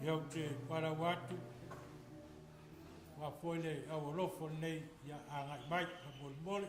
Ia ou te valaau atu, aua foi le aualofa lenei, ia agai mai faamolemole.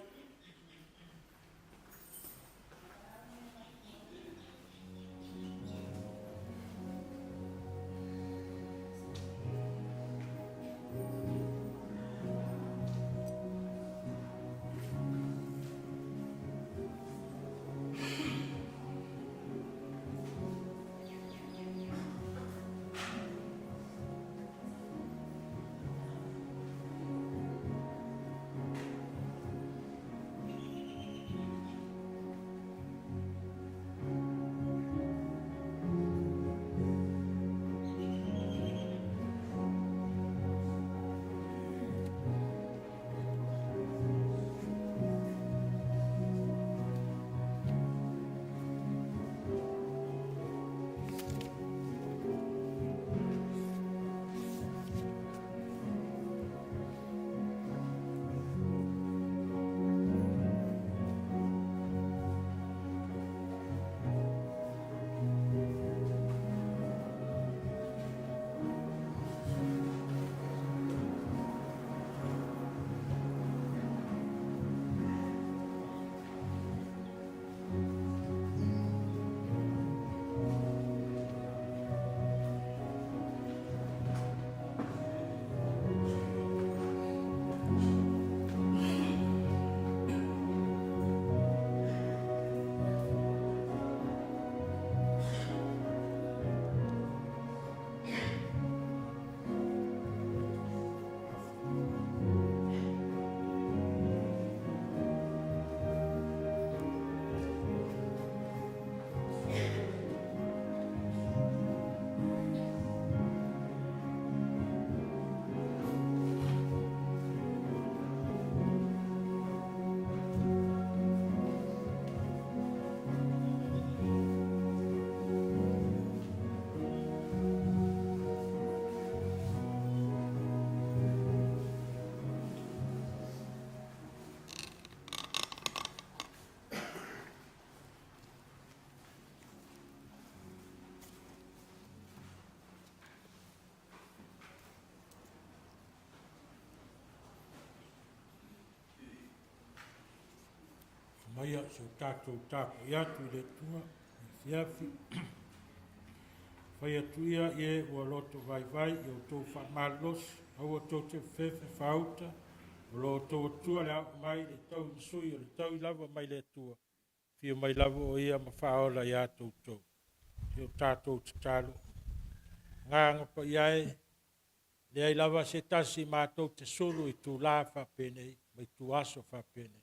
Aumaia se i o tatou tapuai atu i le Atua i le afiafi. Fai atu ia i e ua loto vaivai i outou faamalolosi, aua tou te fefe faauta, o lo outou Atua le ao mai le tau masui o le tau lava mai le Atua, fia mai lava o ia ma faaola ia toutou. Se o tatou tatalo, agaga paia e, leai lava se tasi matou te sulu i tula faapenei ma ituaso faapenei.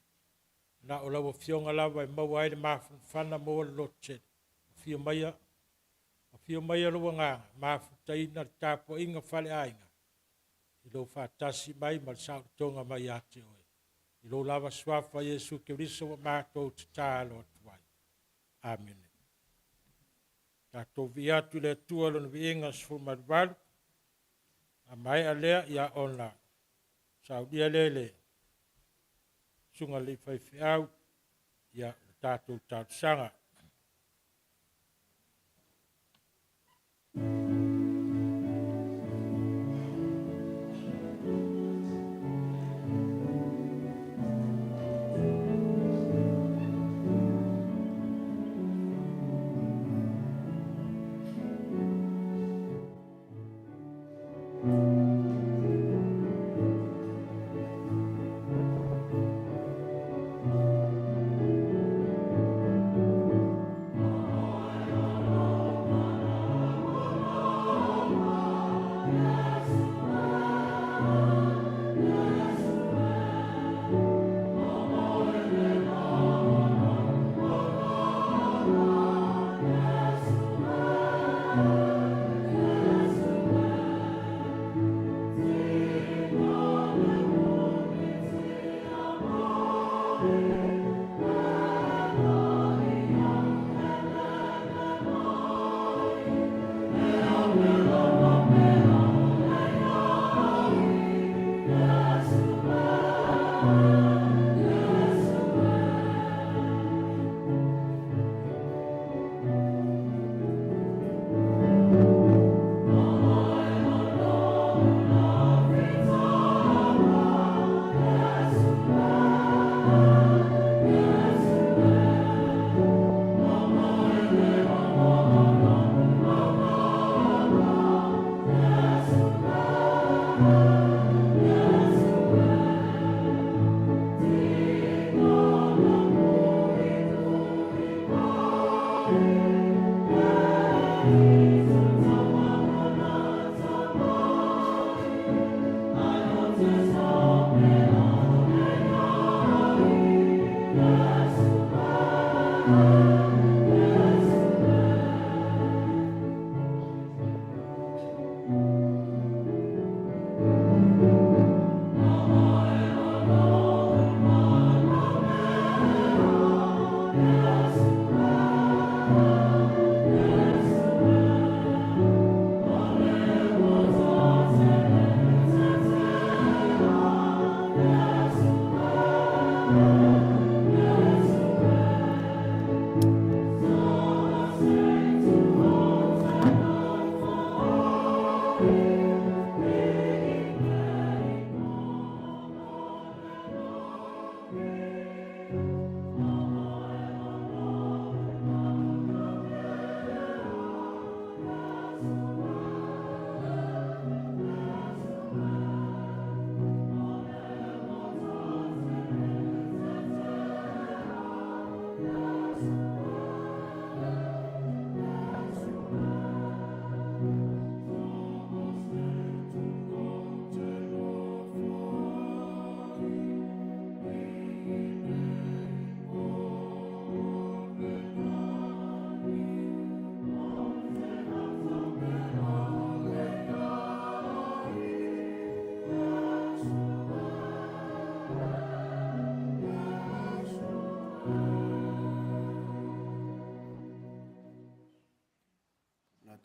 Na o lau Afioga lava e maua ai le mafanafana, maua le lototele. Afio maia, afio maia lou agaga, mafutaina le tapuaiga faleaiga, i lou faatasi mai ma le saolotoga mai ia te oe. I lou lava suafa Iesu Keriso ua matou tatalo atu ai. Amene. Tatou viia atu i le Atua Lona viiga 18, a maea lea ia ona saunia lea i le susuga i le faifeau ia le tatou talosaga.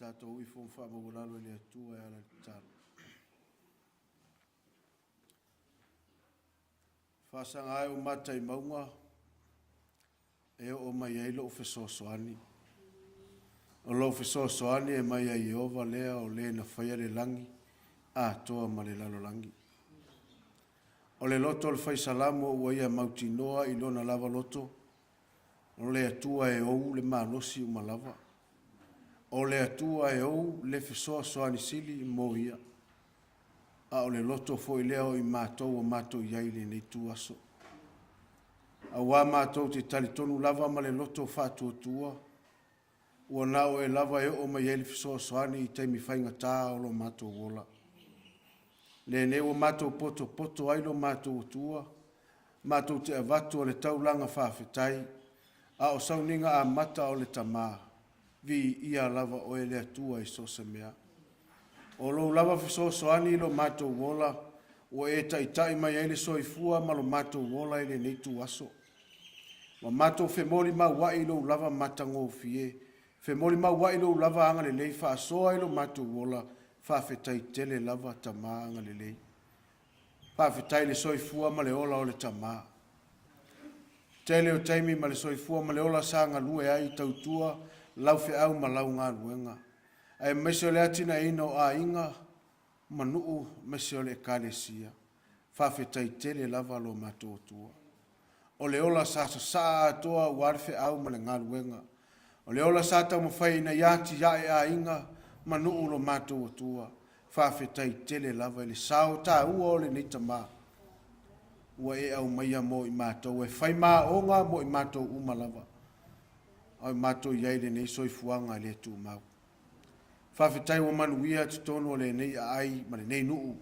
Tatou ifo ma faamaualalo i le Atua e ala i le tatalo. Faasaga ai o mata i mauga e oo mai ai lou fesoasoani. O lou fesoasoani e mai ai Ieova lea o le na faia le lagi atoa ma le lalolagi. O le loto o le fai salamo ua ia mautinoa i lona lava loto, o le Atua e ou le malosi uma lava. O le Atua e ou le fesoasoani sili mo ia. A o le loto foi lea o i matou ua matou i ai i lenei tu aso. Auā matou te talitonu lava ma le loto faatuatua, ua na o oe lava e oo mai ai le fesoasoani i taimi faigata o lo matou ola. Lenei ua matou potopoto ai lo matou Atua, matou te avatu o le taulaga faafetai, a o sauniga amata o le Tamā, viia lava oe le Atua i so o se mea. O lou lava fesoasoani i lo matou ola, ua e taitai mai ai le soifua ma lo matou ola i lenei ituaso. Ua matou femolimauai i lou lava matagofie, femolimauai i lou lava agalelei faasoa i lo matou ola, faafetai tele lava Tamā agalelei. Faafetai i le soifua ma le ola o le Tamā. Tele o taimi ma le soifua ma le ola sa galue ai tautua lau feau ma lau galuega, aemaise o le atinaeina o aiga ma nuu aemaise o le Ekalesia. Faafetai tele lava lo matou Atua. O le ola sa sasaa atoa aua le feau ma le galuega. O le ola sa taumafai ina ia atiae aiga ma nuu lo matou Atua. Faafetai tele lava i le sao taua o lenei tamā ua e aumaia mo i matou e fai maoga mo i matou uma lava, a o matou i ai i lenei soifuaga e le tumau. Faafetai ua manuia totonu o lenei aai ma lenei nuu,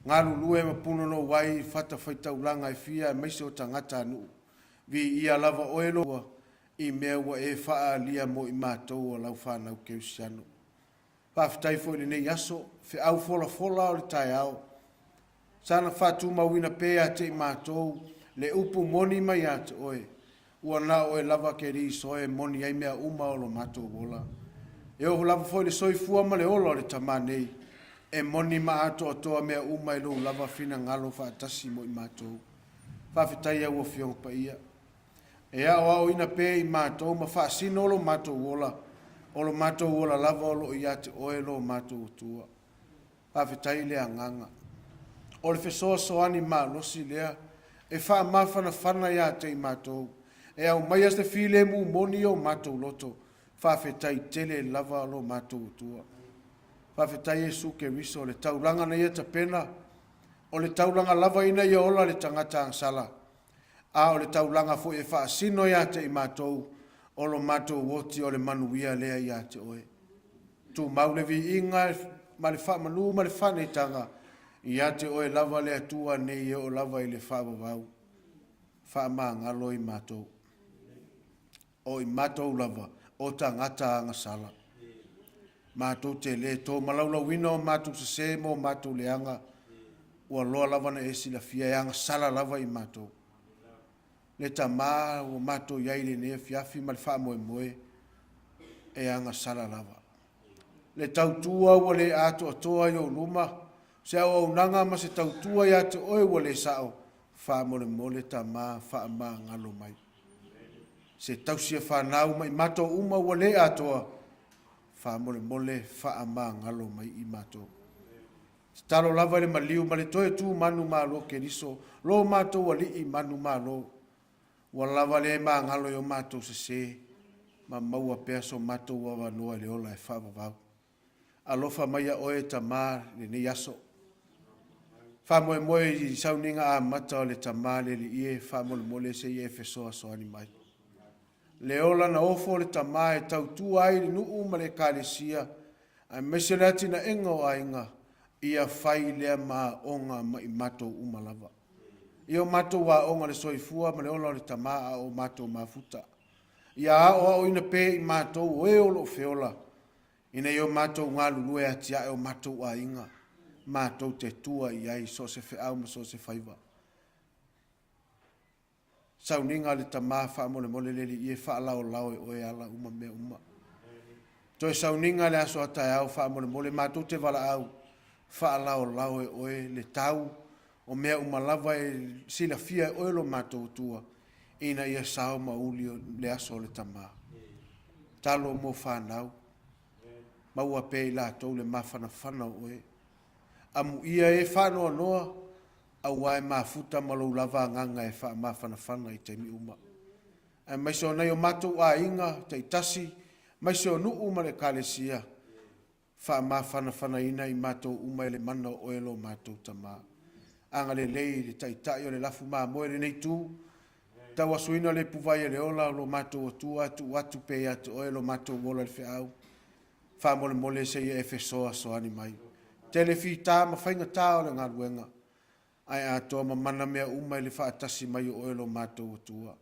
galulue ma punonou ai i fatafaitaulaga e fia aemaise o tagatanuu. Viia lava oe lo i mea ua e faaalia mo i matou o lau fanau kerisiano. Faafetai foi i lenei aso, feau folafola o le taeao, sana faatumauina pea ia te i matou le upu moni mai ia te oe, ua na o oe lava Keriso e moni ai mea uma o lo matou ola. E oo lava foi le soifua ma le ola o le Tamā nei, e moni ma atoatoa mea uma i lou lava finagalo faatasi mo i matou. Faafetai au Afioga Paia. E aoaoina pea i matou ma faasino lo matou ola, o lo matou ola lava o lo o ia te oe lo matou Atua. Faafetai le agaga. O le fesoasoani malosi lea e faamafanafana ia te i matou, e aumaia se filemu moni i o matou loto. Faafetai tele lava lo matou Atua. Faafetai Iesu Keriso, le taulaga na ia tapena, o le taulaga lava ina ia ola le tagata agasala, a o le taulaga foi e faasino ia te i matou, o lo matou oti o le manuia lea ia te oe. Tumau le viiga ma le faamanu ma le faaneetaga ia te oe lava le Atua nei e oo lava i le faavavau. Faamagalo i matou. O i matou lava o tagata agasala. Matou te le tō malaulauina o matou sesē ma o matou leaga, ua loa lava na e silafia e agasala lava i matou. Le Tamā ua matou i ai i lenei afiafi ma le faamoemoe e agasala lava. Le tautua ua le atoatoa i ou luma, se auaunaga ma se tautua ia te oe ua le sao, faamolemole Tamā faamagalo mai. Se tausi a fanau ma i matou uma ua le atoa, faamolemole faamagalo mai i matou. Tatalo lava i le maliu ma le toe tu manumalo Keriso, lo matou alii manumalo, ua lava le magalo i o matou sesē, ma maua pea so matou avanoa i le ola e faavavau. Alofa mai ia oe Tamā lenei aso. Faamoemoe i sauniga amata o le Tamā le Alii e, faamolemole se i e fesoasoani mai. Le ola na ofo o le Tamā e tautua ai le nuu ma le Ekalesia, aemaise le atinaega o aiga, ia fai lea ma aoga ma i matou uma lava. Ia o matou aoga le soifua ma le ola o le Tamā a o matou mafuta. Ia aoaoina pea i matou o e o lo o feola, ina ia o matou galulue atiae o matou aiga, matou te tua i ai so o se feau ma so o se faiva. Sauniga a le Tamā, faamolemole le Alii e faalaolao e oe ala uma mea uma. Toe sauniga le aso a taeao faamolemole matou te valaau faalaolao e oe le tau o mea uma lava e silafia e oe lo matou Atua ina ia sao ma uli le aso o le Tama. Talo mo fanau, maua pea i latou le mafanafana o oe. Amuia e faanoanoa aua e mafuta ma lou lava agaga e faamafanafana i taimi uma. Aemaise o nai o matou aiga taitasi, aemaise o nuu ma le Ekalesia, faamafanafanaina i matou uma e le mana o oe lo matou Tama. Agalelei i le Taitai o le lafu mamoe lenei itu, tauasuina le ipuvai e le ola o lo matou Atua, tuu atu pea ia te oe lo matou ola i le feau, faamolemole seia e fesoasoani mai. Tele fita ma faigata o le galuega, ae atoa ma mana mea uma i le faatasi mai o oe lo matou Atua.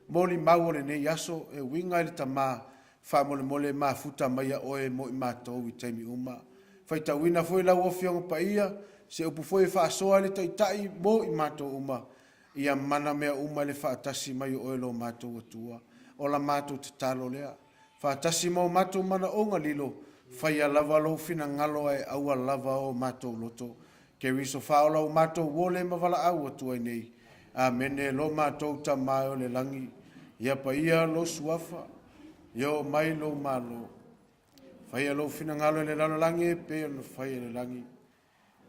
Molimau o lenei aso e uiga i le Tama, faamolemole e mafuta mai a oe mo i matou i taimi uma. Faitauina foi lau Afioga Paia, se upu foi e faasoa i le Taitai mo i matou uma, ia mana mea uma i le faatasi mai o oe lo matou Atua. O la matou tatalo lea. Faatasi ma o matou manaoga lilo, faia lava lou finagalo ae aua lava o matou loto. Keriso faaola o matou ole ma valaau atu ai nei. Amene. Lo matou Tama e o le lagi, ia paia lou suafa, ia oo mai lou Malo. Faia lou finagalo i le lalolagi e pei ona faia i le lagi.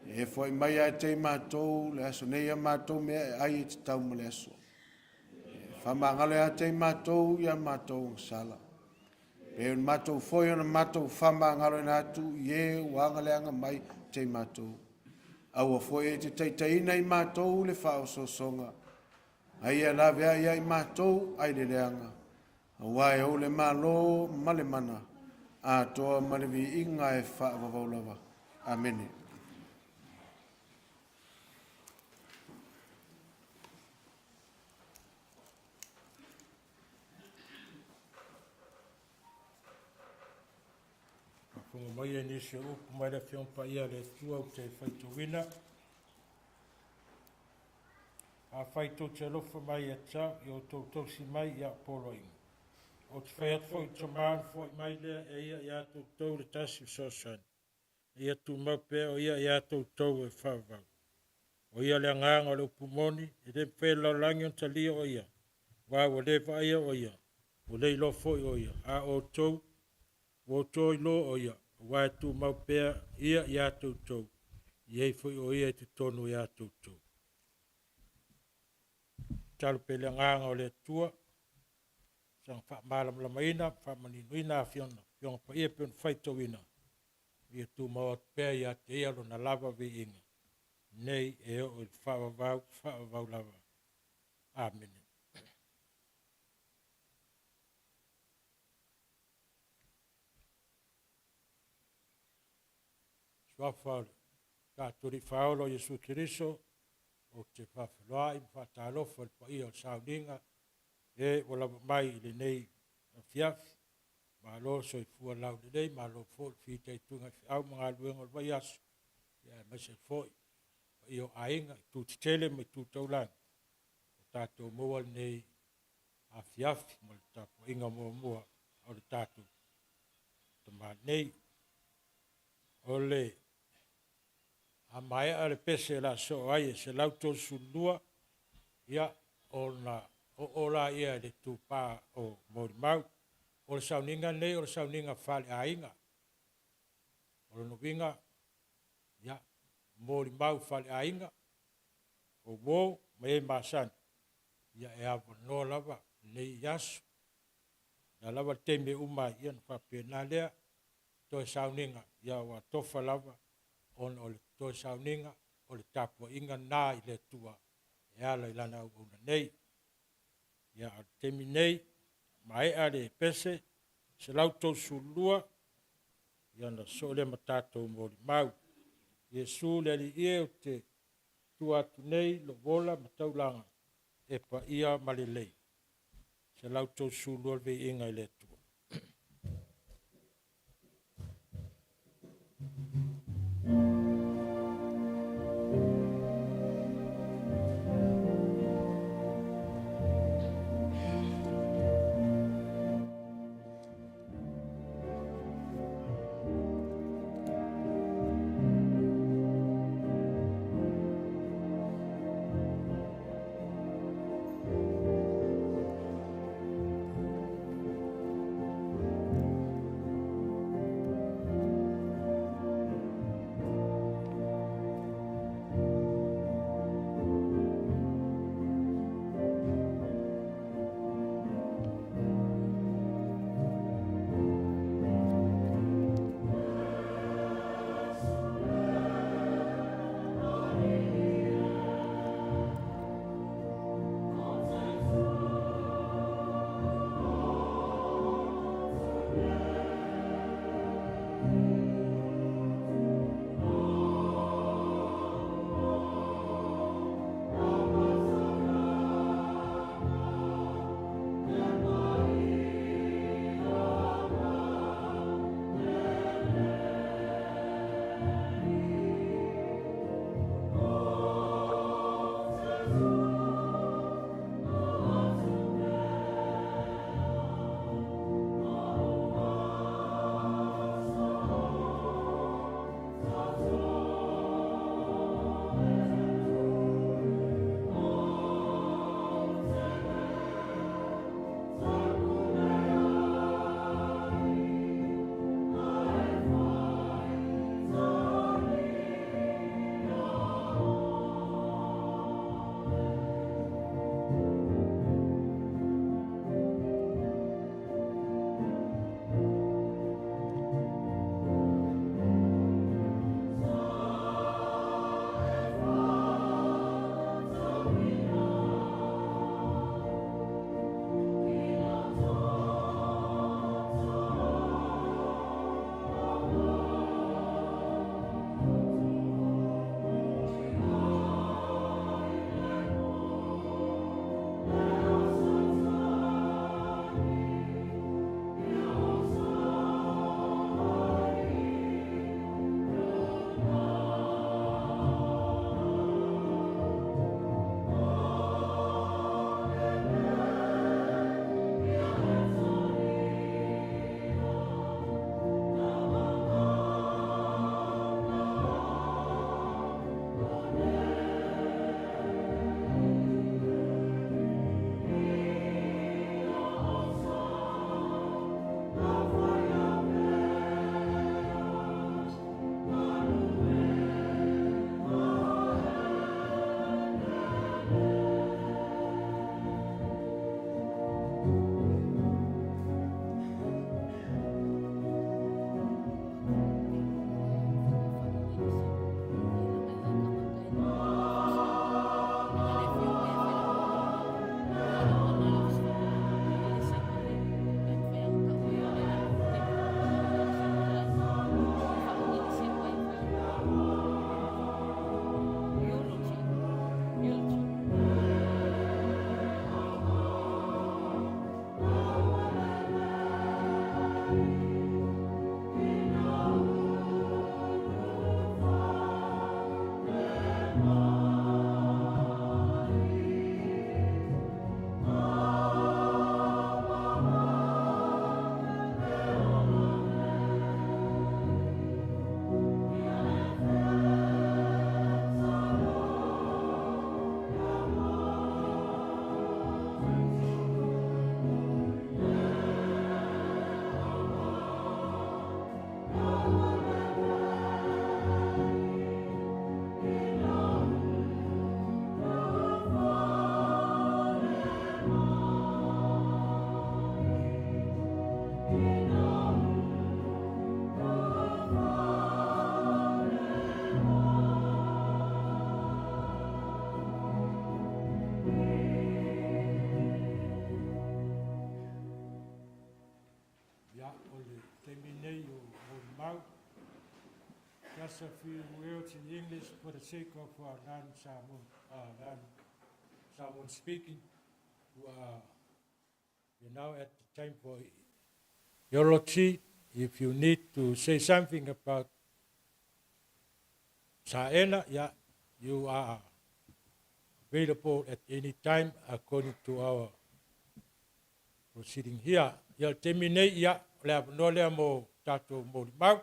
E foai mai ia te i matou le aso nei a matou mea e ai e tatau ma le aso. E faamagalo ia te i matou ia matou agasala. Pei ona matou foi ona matou faamagaloina atu i e ua agaleaga mai te i matou. Aua foi e te taitaiina i matou le faaosoosoga, a ia laveai ia i matou ai le leaga, aua e ou le Malo ma le mana, atoa ma le viiga e faavavau lava. Amene. Faafofoga mai e nisi o upu mai le Afioga Paia a le Atua ou te faitauina. Afai tou te alofa mai ia te au, ia outou tausi mai i au poloaiga. Ou te fai atu foi i Tama ona foai mai lea e ia ia te outou le tasi fesoasoani. Ia tumau pea o ia ia te outou e faavavau. O ia le agaga o le upu moni, e le mafai e le lalolagi ona talia o ia, aua ua le vaaia o ia, ua le iloa foi o ia, a o outou, ua outou iloa o ia, aua e tumau pea ia ia te outou, e i ai foi o ia i totonu ia te outou. Tatalo pea i le agaga o le Atua, saga faamalamalamaina, faamaninoina Afioga Paia e pei ona faitauina, ia tumau atu pea ia te ia lona lava viiga, nei e oo i le faavavau, faavavau lava. Amene. Suafa o le tatou Alii Faaola o Iesu Keriso, ou te faafeiloai ma faatalofa i le paia o le sauniga e ua lava mai i lenei afiafi. Malo soifua laulelei, malo foi le fitaituga i feau ma galuega o le vaiaso, aemaise foi paia o aiga i itu tetele ma itu taulaga, ua tatou maua lenei afiafi ma le tapuaiga muamua o le tatou Tama nei. O le a maea le pese o le a soo ai e 132, ia ona oo laia i le itupa o molimau. O le sauniga lenei o le sauniga faaleaiga. O lona uiga, ia, molimau faaleaiga, o uo ma e masani, ia e avanoa lava lenei aso. O le a lava le taimi e uma ai, ia ona faapena lea, toe sauniga, ia ua atofa lava ona o le toe sauniga o le tapuaiga lena i le Atua e ala i lana auauna nei. Ia, a o le taimi lenei, maea le pese 132, ia ona sosoo lea ma tatou molimau. Iesu le Alii e, ou te tua atu nei lou ola ma taulaga e paia ma lelei. 132 le viiga i le Atua. Just a few words in English for the sake of our non-Samoan, non-Samoan speaking, who are we're now at the time for eulogy. If you need to say something about Saena, yeah, you are available at any time according to our proceeding here. Ia, le taimi nei, ia, o le avanoa lea mo tatou molimau.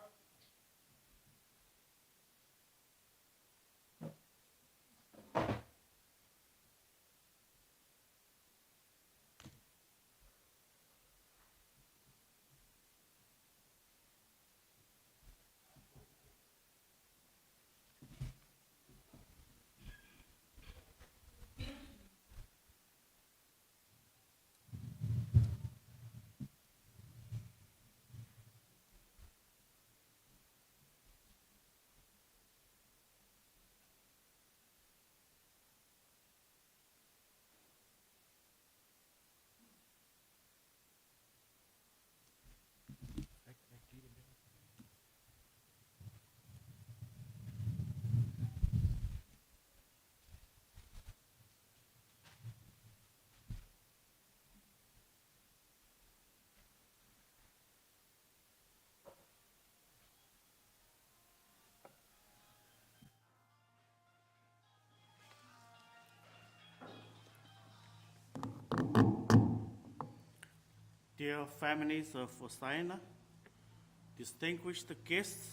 Dear families of Saena, distinguished guests,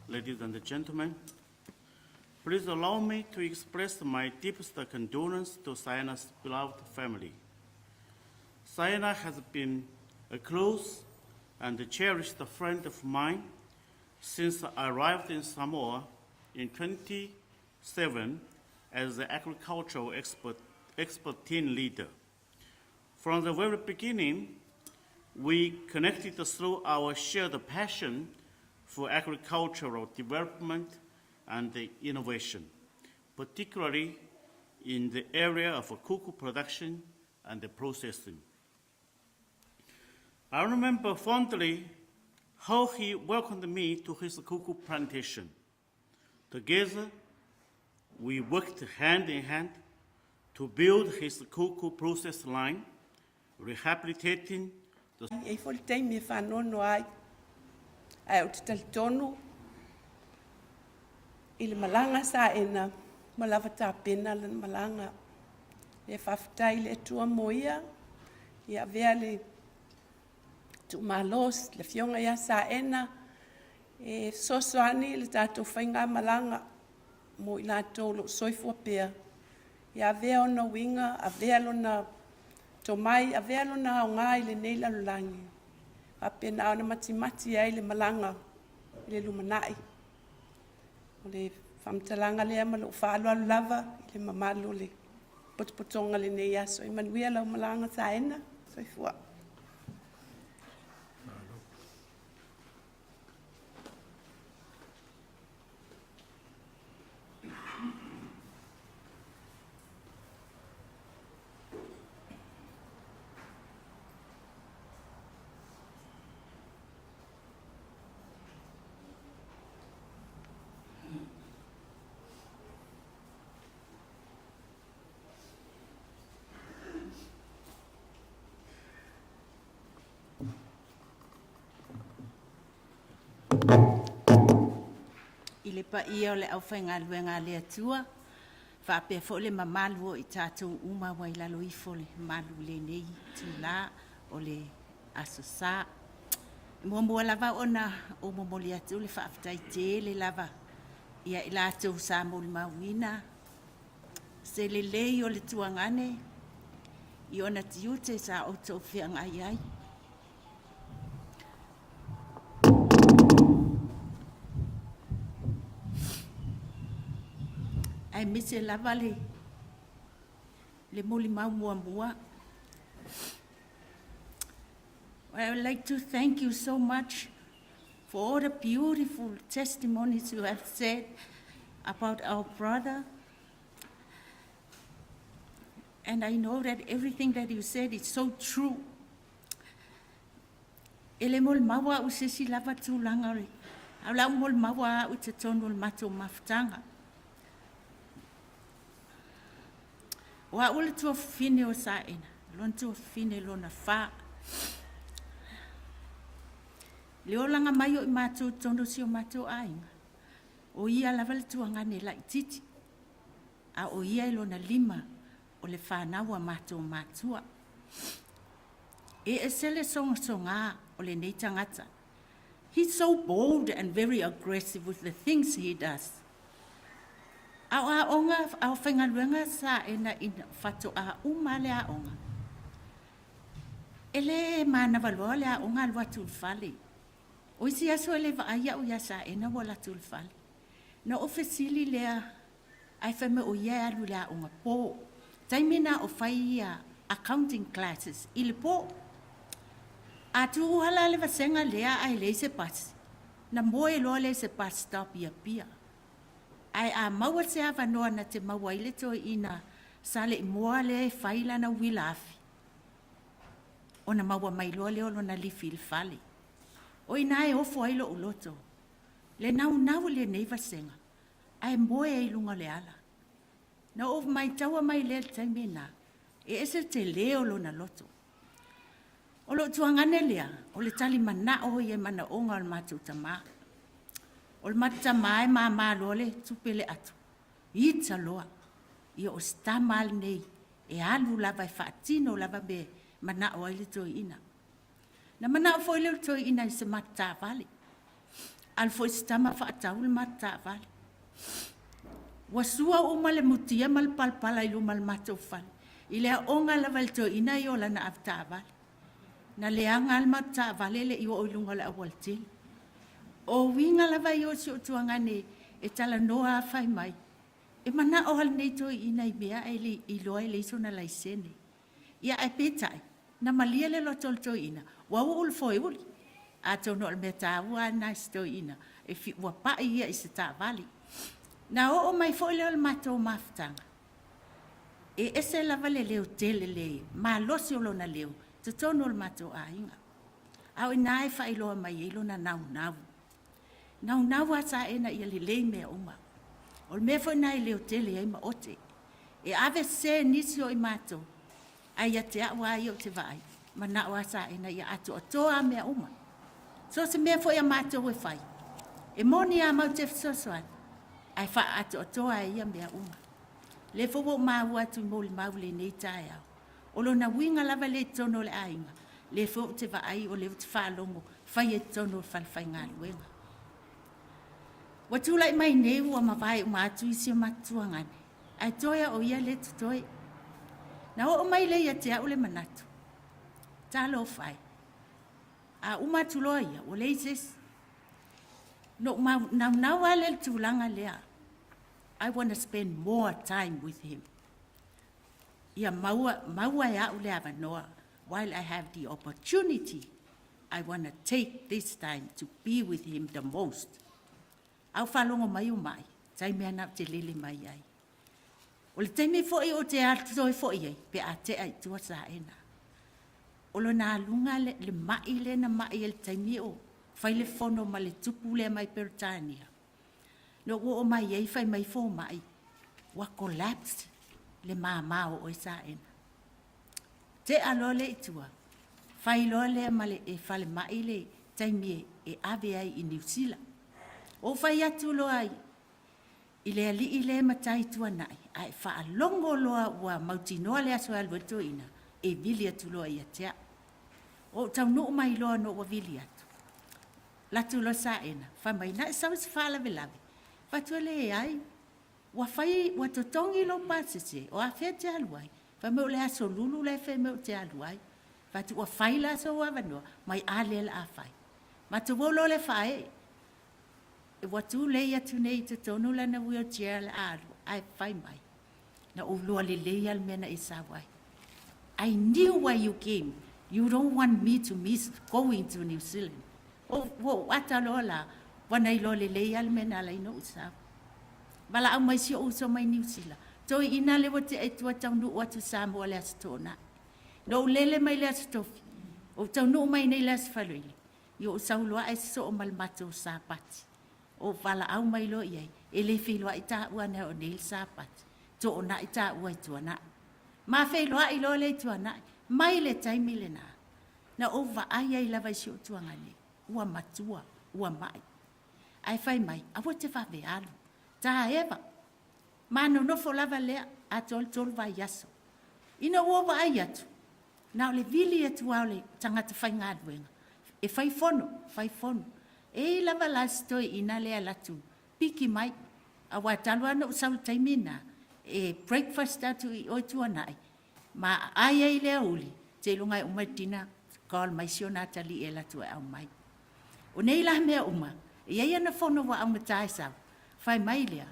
ladies and gentlemen, please allow me to express my deepest condolence to Saena's beloved family. Saena has been a close and cherished friend of mine since I arrived in Samoa in 27 as the agricultural expert team leader. From the very beginning, we connected through our shared passion for agricultural development and innovation, particularly in the area of cocoa production and processing. I remember fondly how he welcomed me to his cocoa plantation. Together, we worked hand in hand to build his cocoa process line, rehabilitating the E i ai foi le taimi e faanoanoa ai, ae ou te talitonu i le malaga a Saena ua lava tapena lana malaga. E faafetai i le Atua mo ia, ia avea le tuumalo le afioga ia Saena e fesoasoani i le tatou faigamalaga mo i latou o lo o soifua pea. Ia avea ona uiga, avea lona tomai, avea lona aoga i lenei lalolagi, faapena ona matimati ai le malaga i le lumanai. O le faamatalaga lea ma lou faaaloalo lava i le mamalu o le potopotoga i lenei aso. Ia manuia lau malaga Saena. Soifua. I le paia o le aufaigaluega a le Atua, faapea foi le mamalu o i tatou uma ua i lalo ifo o le malu i lenei itula o le Aso Sa. E muamua lava ona ou momoli atu le faafetai tele lava ia i latou sa molimauina se lelei o le tuagane i ona tiute sa outou feagai ai. Aemaise lava le molimau muamua. I would like to thank you so much for all the beautiful testimonies you have said about our brother. And I know that everything that you said is so true. E le molimau au i se isi lava tulaga o le A o le a ou molimau lava au i totonu o le matou mafutaga. O au o le tuafafine o Saena, lona tuafafine lona fa. Le olaga mai o i matou i totonu o si o matou aiga, o ia lava le tuagane laitiiti, a o ia e lona lima o le fanau a matou matua. E ese le sogasoga o lenei tagata. He's so bold and very aggressive with the things he does. A o aoga, a o faigaluega Saena ina faatoa uma le aoga, e le manava loa le aoga alu atu i le fale. O isi aso e le vaai au iā Saena ua alu atu i le fale. Na ou fesili lea, ae fai mai o ia e alu i le aoga po. Taimi na o fai ia accounting classes i le po. A tuua la le vasega lea ae leai se pasi, na moe loa lea i se bus stop i Apia. Ae a maua se avanoa na te maua ai le toeaina Saleimoa lea e fai lana uila afi, ona maua mai loa lea o lona lifi i le fale. O i ina e ofo ai lo'u loto, le naunau i lenei vasega, ae moe ai i luga o le ala. Na ou maitaua mai lea i le taimi lena, e ese le tele o lona loto. O lou tuagane lea, o le tali manao ia i manaoga o le matou tama. O le matou tama e mama loa le tupe le atu, ita loa. Ia o si tama lava lenei e alu lava e faatino lava mea e manao ai le toeaina. Na manao foi lea o le toeaina i se matou taavale. Alu foi si tama faatau le matou taavale. Ua sua uma le mutia ma le palapala i luma o le matou fale, i le aoga lava i le toeaina ia o lana avetaavale. Na leaga lava le matou taavale e le i oo i luga o le aualatele. O uiga lava ia o si ou tuagane e talanoa lava fai mai, e manao lava lenei toeaina i mea ae le iloa e leai sona laisene. Ia ae peitai, na malie le loto o le toeaina, ua uu le foeuli. Atonu o le mea taua lava lena i si toeaina, e fi, ua pai ia i se taavale. Na oo mai foi lea o le matou mafutaga, e ese lava le leo tele, le malosi o lona leo i totonu o le matou aiga. A o i ina e faailoa mai ai lona naunau. Naunau lava Saena ia lelei mea uma. O le mea foi lena e leotele ai Maote. E ave sese nisi o i matou, ae ia te au lava ia ou te vaai, manao lava Saena ia atoatoa lava mea uma. So o se mea foi a matou e fai, e moni lava matou te fesoasoani, ae faaatoatoa e ia mea uma. O lea foi ua ou maua atu i molimau i lenei taeao, o lona uiga lava lea i totonu o le aiga, lea foi ou te vaai o lea ou te faalogo faia i totonu o le falefaigaluega. Ua tulai mai nei ua mavae uma atu isi o matou tuagane, ae toe a o ia lea e totoe. Na oo mai lea ia te au le manatu, talofa e, a uma atu loa ia, ua leai se isi. Na ou naunau lava lea i le tulaga lea, I wanna spend more time with him. Ia maua, maua e au le avanoa while I have the opportunity I wanna take this time to be with him the most. A o faalogo mai o mai, taimi lava na ou te lele mai ai. O le taimi foi ou te alu toe foi ai, pe a tea i tua Saena. O lona aluga le, le mai lea na mai ai le taimi o fai le fono ma le tupu lea mai Peretania. Na ou oo mai ai fai mai fomai, ua collapsed le mama o oe Saena. Tea loa lea i tua, fai loa lea ma le e falemai le taimi e, e ave ai i Niu Sila. Ou fai atu loa i, i le alii lea e matai tuanai, ae faalogo loa ua mautinoa le aso e alu ai le toeaina, e vili atu loa ia te au. Ou taunuu mai loa ina ua vili atu, latu loa Saena, fai mai, na e sau i se faalavelave? Fai atu, e leai, ua fai, ua totogi lou pasese, o afea e te alu ai? Fai mai o le aso lulu la e fai mai ou te alu ai. Fai atu ua fai la sou avanoa, mai a lea la a fai. Matou o loa lea faaee. Ua tulei atu nei i totonu lana wheelchair la a alu, ae fai mai, na ou iloa lelei lava le mea na e sau ai. I knew why you came. You don't want me to miss going to New Zealand. Ua ou ata loa la, ua na iloa lelei lava le mea na ala ai ona ou sau. Valaau mai si ou uso mai Niu Sila, Toeaina lea ua tea i tua taunuu atu i Samoa le Aso Toonai. Na ou lele mai le Aso Tofi, ou taunuu mai nei le Aso Faraile, ia ou sau loa ae sosoo ma le matou Sapati. Ou valaau mai loa i ai, E le feiloai taua anea o nei le Sapati, toonai taua i Tuanai. Ma feiloai loa lea i Tuanai, mai le taimi lena, na ou vaai ai lava i si ou tuagane, ua matua, ua mai. Ae fai mai, aua te vave alu, taeva. Ma nonofo lava lea, atoa le 3 vaiaso. Ina ua ou vaai atu, na o le vili atu lava o le tagata faigaluega e fai fono, fai fono. E i ai lava la si toeaina lea e alu atu piki mai, aua talu lava ona ou sau i le taimi lena, e breakfast atu i o i Tuanai, ma aai ai i le aoauli, seiloga e uma le dinner, call mai si ona atalii e alu atu e aumai. O nei la mea uma, e i ai ana fono ua augata e sau, fai mai lea,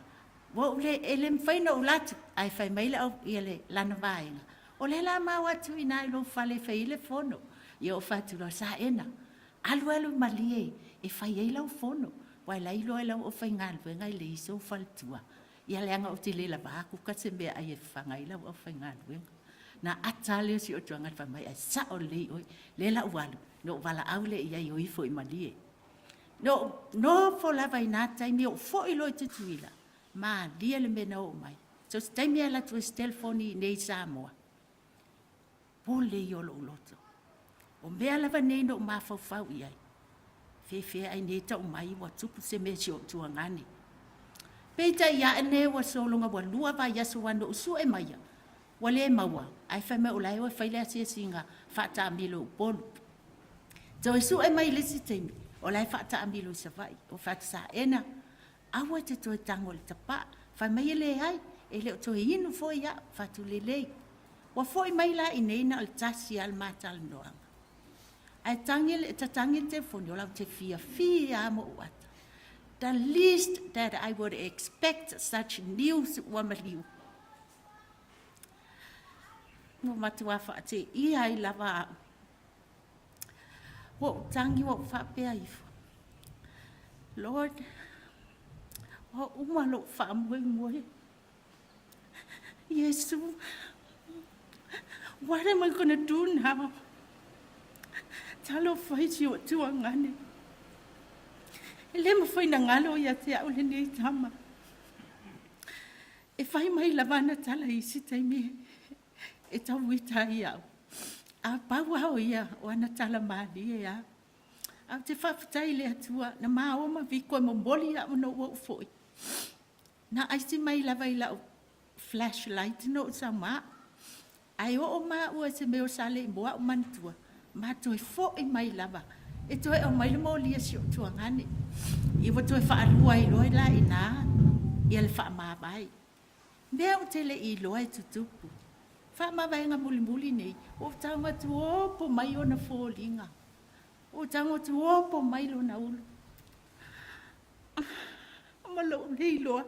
ua ou le, e le mafai ona ou alu atu, ae fai mai le au, ia le, lana vaega, o lea la ma o atu i ina i lou fale e fai ai le fono. Ia ou fai atu loa, Saena, alu alu malie e fai ai lau fono, aua e la e iloa e lau aufaigaluega e leai sou faletua. Ia leaga ou te le lava kuka se meaai e fafaga ai lau aufaigaluega. Na ata lava lea o si ou tuaga fai mai, ae sao lelei oe, lea la ua alu, na ou valaau lea i ai e o ifo i Malie. Na ou nofo lava i na taimi, ou foi loa i Tutuila, malie le mea na oo mai. So se taimi e alu atu ai se telefoni i inei i Samoa, pole ia o lou loto. O mea lava nei na ou mafaufau i ai, feefea ai nei tau mai ua tupu se mea i si ou tuagane. Peitai ane ua sologa ua 2 vaiaso aua na ou sue maia, ua le maua, ae fai mai o la e o e fai le asiasiga faataamilo i Upolu. Toe sue mai i le isi taimi, o la e faataamilo i Savaii. Ou fai atu, Saena, aua e te toe tago i le tapaa. Fai mai e leai, e le o toe inu foi au. Fai atu, lelei. Ua foi mai la i inei na o le tasi lava le ma talanoaga. Ae tagi le, tatagi le telefoni, o la ou te fiafia lava ma ou ata. The least that I would expect such news ua maliu. Ua matua faateia ai lava au. Ua ou tagi ua ou faapea ifo, Lord, ua uma lou faamoemoe. Iesu, what am I gonna do now? Talofa i si ou tuagane. E le mafai na galo ia te au lenei tama. E fai mai lava ana tala i isi taimi e tauita ai au. A pau lava o ia o ana tala malie lava. Ae ou te faafetai i le Atua na maua ma viko e momoli au ona ua ou foi. Na aisi mai lava i lau flashlight na ou sau ma au. Ae oo maua i se mea o Saleimoa ou manatua, ma toe foi mai lava e toe aumai le moli a si ou tuagane. Ia ua toe faalua ai loa la i ina ia le faamavae. Mea ou te le i iloa e tutupu. Faamavaega mulimuli nei, ua ou tago atu opo mai ona foliga. Ua ou tago atu opo mai lona ulu. Ma lou le iloa.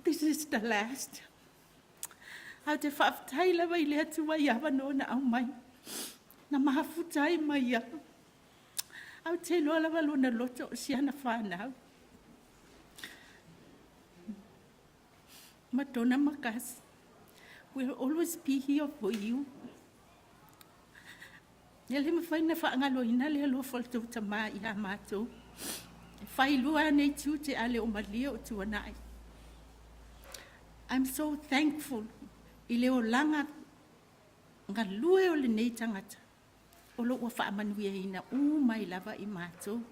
This is the last. Ae ou te faafetai lava i le Atua i avanoa na aumai, na mafuta ai ma ia. Ae ou te iloa lava lona loto o si ana fanau. Madonna Makasi, we'll always be here for you. E le mafai ona faagaloina le alofa o le tou tama ia matou. E failua nei tiute a le o malie o tuanai. I'm so thankful i le olaga galue o lenei tagata o lo ua faamanuiaina uma ai lava i matou.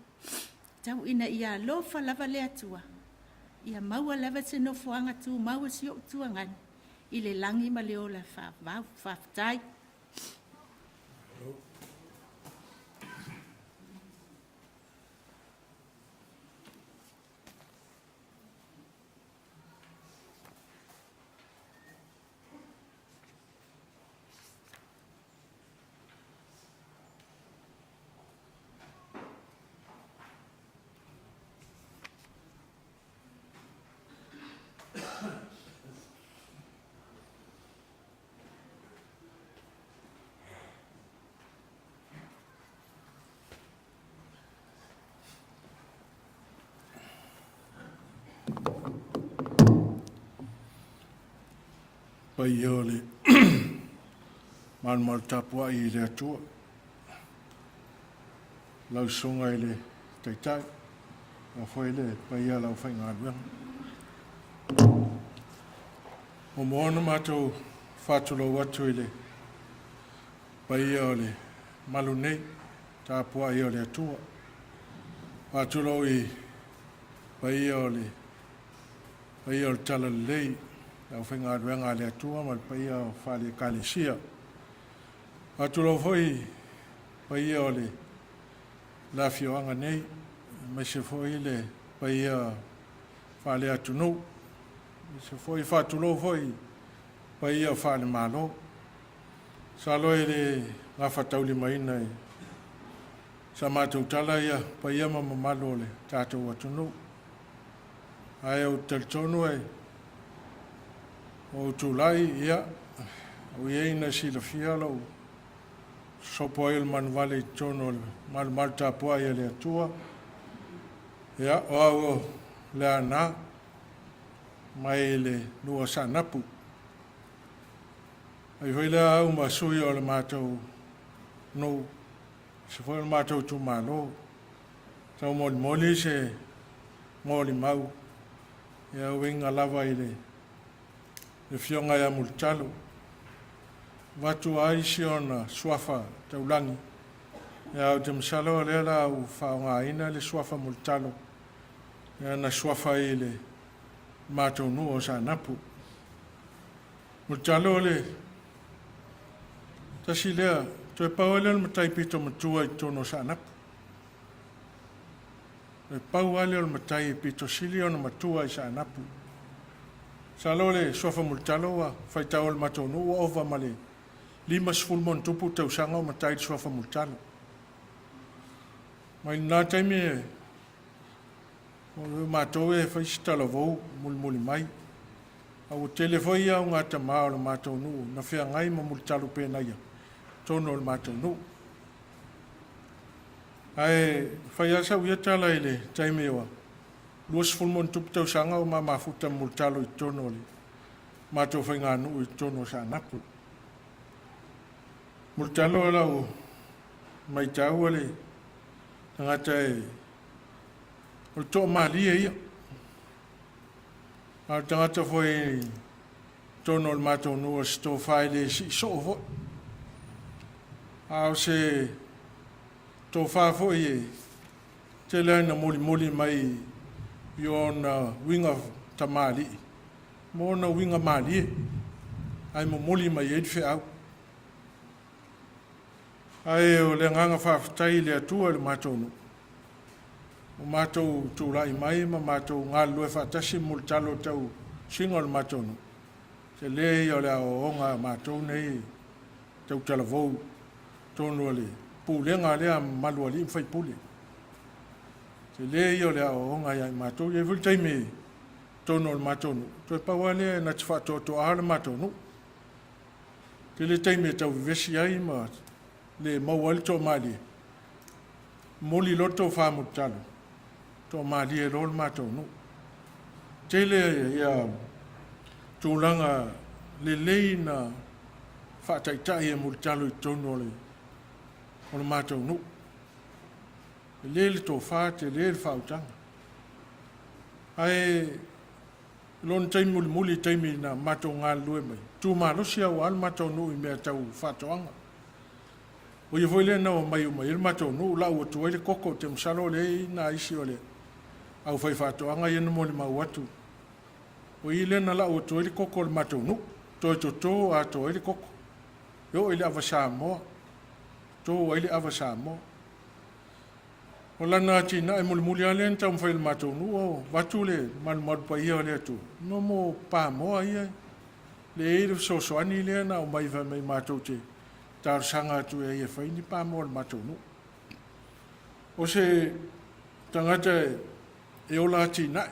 Tau ina ia alofa lava le Atua, ia maua lava se nofoaga tumau o si ou tuagane i le lagi ma le ola faavavau. Faafetai. Paia o le malumalu tapuai i le Atua, lau susuga i le Taitai. Faapea foi le paia o le aufaigaluega. Muamua ona matou faatulou atu i le paia o le malu nei, tapuai o le Atua. Faatulou i paia o le paia o le Talalelei, le aufaigaluega a le Atua ma le paia o faale Ekalesia. Faatulou foi i paia o le afioaga nei, aemaise foi le paia faale-atunuu, aemaise foi faatulou foi i paia faale-Malo. Masalo e le gafataulimaina i sa matou tala ia paia ma mamalu o le tatou atunuu. Ae ou te talitonu ua ou tulai, ia, ua iai ina silafia lou sopo ai o le manuvale i totonu o le malumalu tapuai a le Atua. Ia, o au o Leaana mai le nuu o Saanapu. Ai foi lea au ma sui o le matou nuu, aemaise foi o le matou itumalo, taumolimoli se molimau e uiga lava i le Afioga ia Mulitalo, avatu ai si ona suafa taulagi, ae ou te masalo o lea o le a ou faaaogaina le suafa Mulitalo na suafa ai i le matou nuu o Saanapu. Mulitalo o le tasi lea, toe pau lava lea o le matai pito matua i totonu o Saanapu. E pau lava lea o le matai e pito sili ona matua i Saanapu. Masalo o le suafa Mulitalo ua faitau e le matou nuu ua ova ma le 50+ tausaga o matai le suafa Mulitalo. Mai lena taimi o matou e fai si talavou mulimuli mai, a ua tele foi augatama o le matou nuu na feagai ma Mulitalo Penaia totonu o le matou nuu. Ae fai lava sau ia tala i le taimi ua 20+ tausaga o ma mafuta ma Mulitalo i totonu o le matou faiganuu i totonu o Saanapu. Mulitalo o lau matau o le tagata o le toamalie ia. A o le tagata foi i totonu o le matou nuu o se tofa e le sii soo foi. A o se tofa foi e tele lava ina molimoli mai i ona uiga tamalii ma ona uiga malie, ae momoli mai ai le feau. Ae o le agaga faafetai i le Atua i le matou nuu, ua matou tulai mai ma matou galulue faatasi ma Mulitalo i le tausiga o le matou nuu, tele ia o le aoaoga a matou nei tautalavou i totonu o le pulega lea mamalu a alii ma faipule. Tele ia o le aoaoga ia i matou. E i ai foi le taimi i totonu o le matou nuu, toe pau lava lea na te faatoatoa le matou nuu. Tele taimi e tau vevesi ai ma le maua ai le toamalie, momoli loa le tofa a Mulitalo, toamalie loa le matou nuu. Tele ia tulaga lelei na faataitai e Mulitalo i totonu o le matou nuu. Tele le tofa, tele le faautaga. Ae i lona taimi mulimuli i le taimi na matou galulue mai, tu malosi lava le matou nuu i mea tau faatoaga. O ia foi lea na omai uma i ai le matou nuu, lau atu ai le koko, ou te masalo o lea e i ai nai o le aufaifaatoaga ia na molimau atu. O i lea na lau atu ai le koko a le matou nuu, toe toto atoa ai le koko. E oo i le ava Samoa, toto ai le ava Samoa. O lana atinae mulimuli lava lea na taumafai e le matou nuu, o avatu le malumalu paia o le Atua, mo pamoa ia, lea e i ai le fesoasoani lea na aumai fai mai matou te talosaga atu i ai e fai ni pamoa o le matou nuu. O se tagata e ola atinae,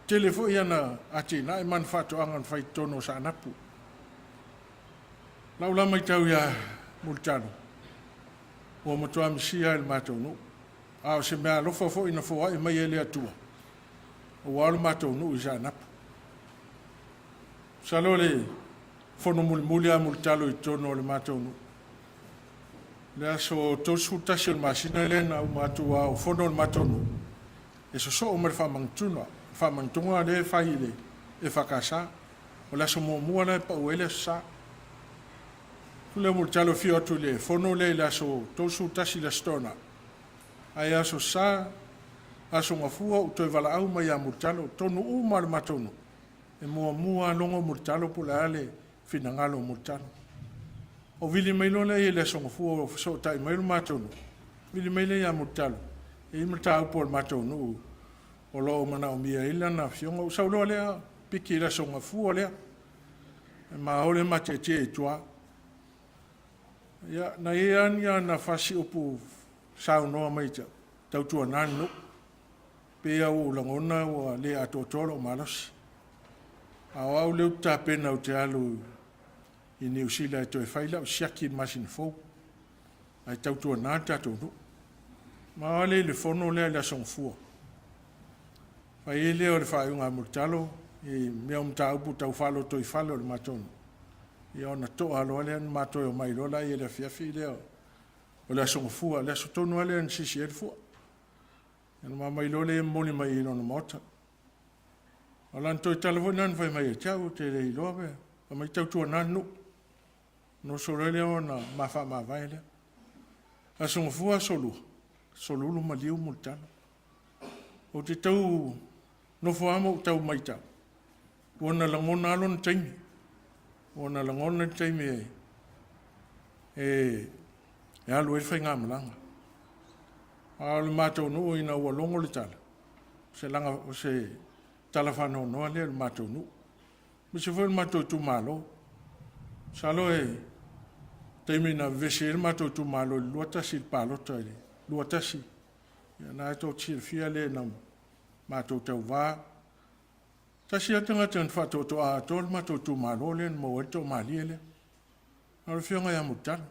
tele foi ana atinae ma ana faatoaga na fai i totonu o Saanapu. Lau la matau ia Mulitalo, ua matua misia lava i le matou nuu. A o se meaalofa foi na foai mai e le Atua, aua lo matou nuu i Saanapu. Masalo o le fono mulimuli lava a Mulitalo i totonu o le matou nuu, le aso 31 o le masina lea na uma atu a o fono le matou nuu. E sosoo ma le faamanatuga, faamanatuga lea e fai i le EFKS. O le aso muamua la e pau ai le Aso Sa. Tu lea Mulitalo afio atu i le fono lea i le aso 31 i le Aso Toonai, ae Aso Sa, Aso Gafua ou toe valaau mai ia Mulitalo, tonu uma le matou nuu, e muamua lava logo Mulitalo po o le a le finagalo o Mulitalo. Ou vili mai loa lea i le Aso Gafua ua fesootai mai le matou nuu, vili mai lea ia Mulitalo, e i ai mataupu a le matou nuu o lo o manaomia ai lana afioga. Ou sau loa lea piki i le Aso Gafua lea, e ma o lea ma tietie i tua. Ia, na i ai lava ni ana fasiupu saunoa mai ia te au, tautuana le nuu, pei lava ua ou lagona ua le atoatoa lou malosi. A o au lea ou te tapena ou te alu i Niu Sila e toe fai lau siaki i le masina fou, ae tautuana le tatou nuu. Ma o ale i le fono lea i le Aso Gafua, fai ai lea o le faaiuga a Mulitalo i mea o mataupu tau faalotoifale o le matou nuu, ia ona toa loa lea ma toe omai loa lea i le afiafi lea o le Aso Gafua, le aso tonu lava lea na sisi ai le fua. Ona ma omai loa lea momoli mai i lona maota. O lana toe tala foi lena na fai mai ia te au, ou te le iloa pe fai mai tautuana le nuu. Ona oso loa lea ona ma faamavae lea. Aso Gafua, Aso Lua, soluulu maliu Mulitalo. Ou te tau nofo lava ma ou tau matau, ua na lagona lava lona taimi, ua na lagona le taimi e alu ai le faigamalaga. A o le matou nuu ina ua logo le tala, o se tala faanoanoa lea i le matou nuu, aemaise foi o le matou itumalo. Masalo o le taimi na vevesi ai le matou itumalo i le 21 i le palota i le 21, ia o lena tou te silafia le na matou tauva. E tasi lava le tagata na faatoatoa atoa le matou itumalo lea na maua ai le toamalie lea, o le Afioga ia Mulitalo. Ona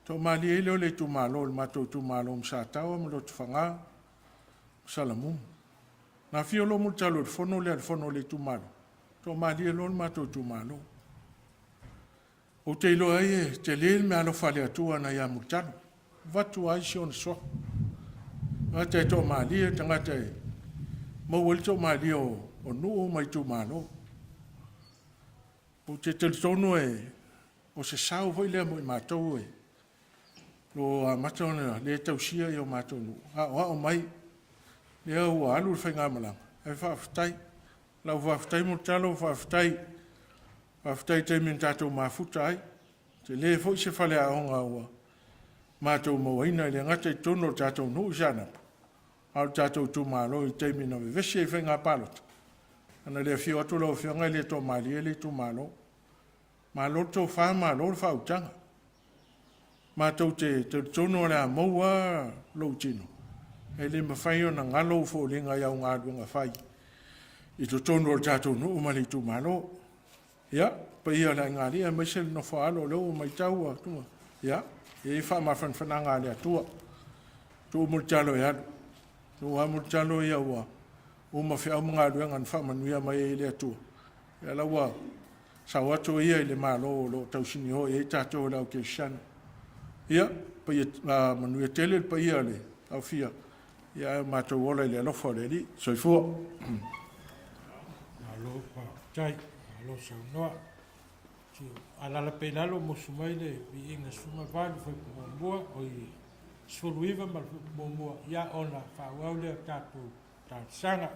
toamalie ai lea o le itumalo, le matou itumalo ma Sataoa ma Lotofaga ma Salamumu. Na afio loa Mulitalo i le fono lea, le fono a le itumalo, toamalie loa le matou itumalo. Ou te iloa ai e tele le meaalofa a le Atua na ia Mulitalo, e avatu ai si ona suafa. O le tagata e toamalie, o le tagata e maua ai le toamalie o nuu ma itumalo. Ou te talitonu o se sao foi lea mo i matou o lo o amata ona le tausia o matou nuu, aoao mai, lea ua alu le faigamalaga, ae faafetai. Lau faafetai Mulitalo faafetai, faafetai i taimi na tatou mafuta ai. E tele foi se faleaoga ua matou mauaina, e le gata i totonu o le tatou nuu i Saanapu, a o le tatou itumalo i taimi na vevesi ai i faiga palota, ana le afio atu lau Afioga e le toamalie le itumalo. Malo le tofa malo le faautaga. Matou te talitonu o le a maua lava lou tino, e le mafai ona galo ou foliga i au galuega fai i totonu o le tatou nuu ma le itumalo. Ia, le paia o le aiga aemaise le nofo a alo, o lea ua matau atu, ia, e i ai faamafanafanaga a le Atua. Tu'u Mulitalo e alu, o oe lava Mulitalo ia ua uma feau ma galuega na faamanuia mai ai e le Atua, ia o la ua sao atu ia i le Malo o lo o tausinio i ai tatou o le au kerisiano. Ia, manuia tele le paia o le aofia, ae matou ola i le alofa o le Alii. Soifua. Malo faafetai, malo saunoa. Alaala pea i lalo ma usu mai le Viiga 18 fuaiupu 1, oi 19 ma le fuaiupu 1, ia ona faaauau lea o tatou talosaga.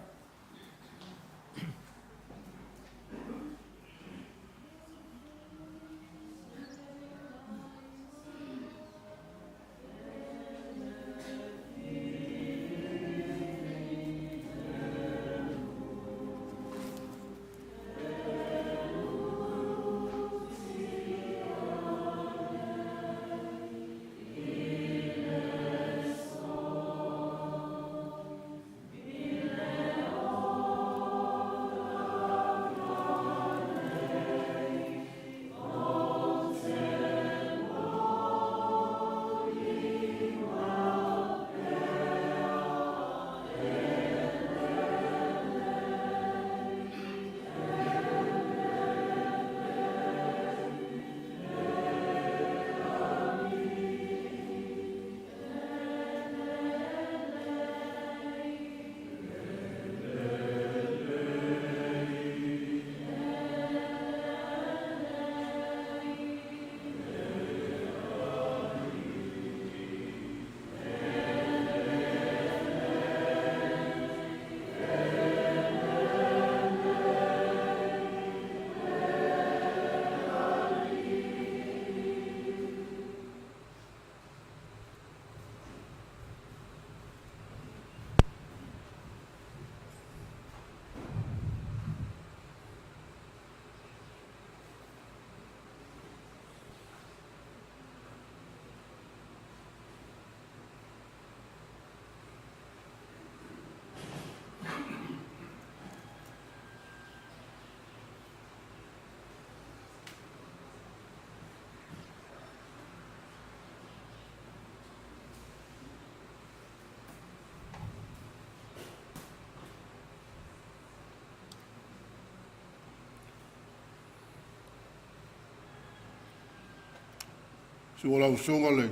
Su'a lau Susuga le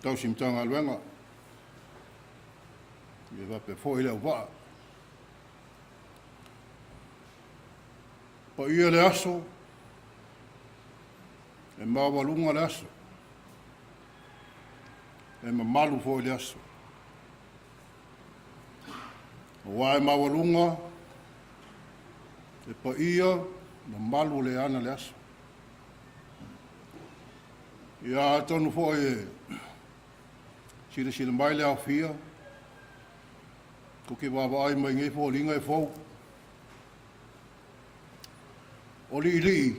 Tausi Matagaluega, ia faapea foi le auvaa. Paia le aso, e maualuga le aso, e mamalu foi le aso. Aua e maualuga le paia mamalu o le ana le aso. Ia atonu foi e silasila mai le aofia, tou te vaavaai mai nei foliga e fou. O li'ili'i,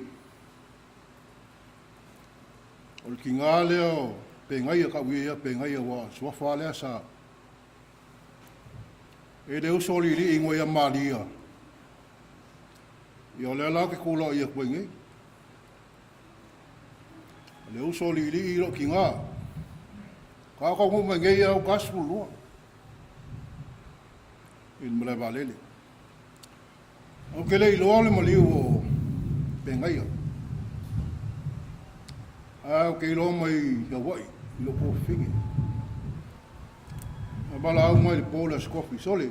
o le tiga lea o Pegaia, tau ia ia Pegaia, aua o le suafa lava lea sa... E le uso o li'ili'i igoa ia Malia, ia o lea la ou te tulai atu ai nei. O le uso o li'ili'i i lou tiga. Sa ou taunuu mai nei au 42 i le malae vaalele. Ou te le iloa le maliu o Pegaia, ae ou te iloa mai Hawaii i lou tuafafine. Na valaau mai i le po le Aso Tofi, sole,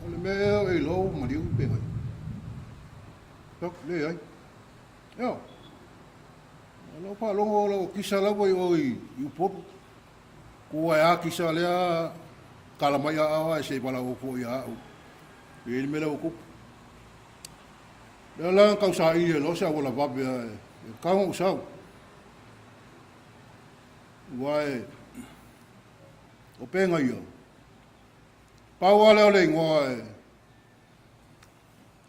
o le mea ea o e iloa ua maliu Pegaia? Ou fai atu, leai. Ioe. O lau faalogo o lau kisa lava i o i Upolu. Ku ae a kisa lea tala mai aao ae se i valaau foi ia au. E i ai le mea lea ua tupu. Lea la na tau saili ai loa se auala vave ae e tatau ona ou sau. Aua e o pega ia. Pau lava lea o le igoa e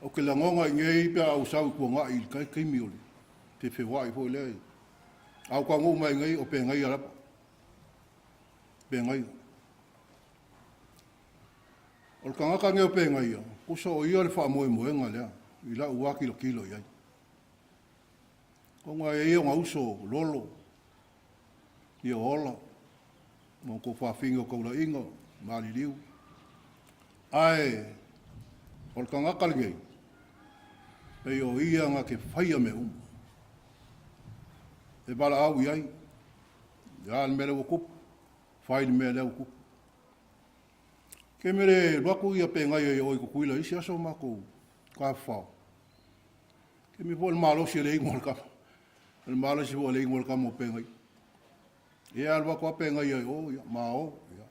ou te lagona i nei pe a ou sau i Tuanai i le taimi o le fefeoai foi lea. A ou taunuu mai nei o Pegaia lava. Pegaia. O le tagata lenei o Pegaia, tusa o ia le faamoemoega lea i lau lava tilotilo i ai. Ona e i ai ona uso Lolo, ia Ola, ma outou fafine o Taulaiga, Maliliu. Ae o le tagata lenei, pei o ia na te faia mea uma. E valaau i ai, le a le mea lea ua tupu, fai le mea lea ua tupu. Ke mea le alu atu ia Pegaia i o i Tutuila i isi aso matou tafafao. Ke mea foi o le malosi e le inu o le kama. O le malosi foi o le inu o le kama o Pegaia. Ia alu atu lava Pegaia i o, ia, ma o. Ia.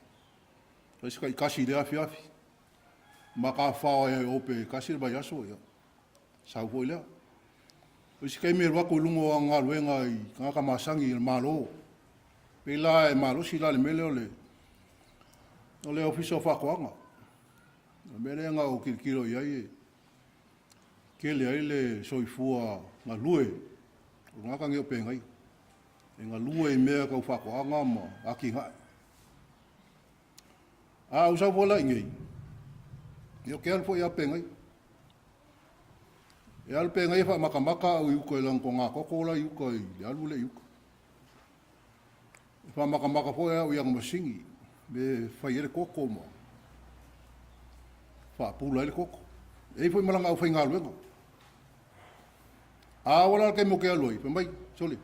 Fai se taitasi i lea afiafi. Ma tafafao ai o pe tasi le vaiaso, ia. Sau foi lea. O isi taimi e alu atu i luga o ana galuega i tagata masani i le Malo. Pei la e malosi la i le mea lea o le o le Ofisa o Faatoaga. O le mea lea na ou tilotilo i ai e tele ai le soifua galue o le tagata lenei o Pegaia. E galue i mea tau faatoaga ma atinae. A ou sau foi la i inei, ia ou te alu foi ia Pegaia. E alu Pegaia faamatamata au i uka i lana togatogo la i uka i le alu lea i uka. E faamatamata foi au i ana masini, me fai ai le koko ma faapula ai le koko. E i ai foi ma lana aufaigaluega. A ua la le taimi ou te alu ai, fai mai, sole,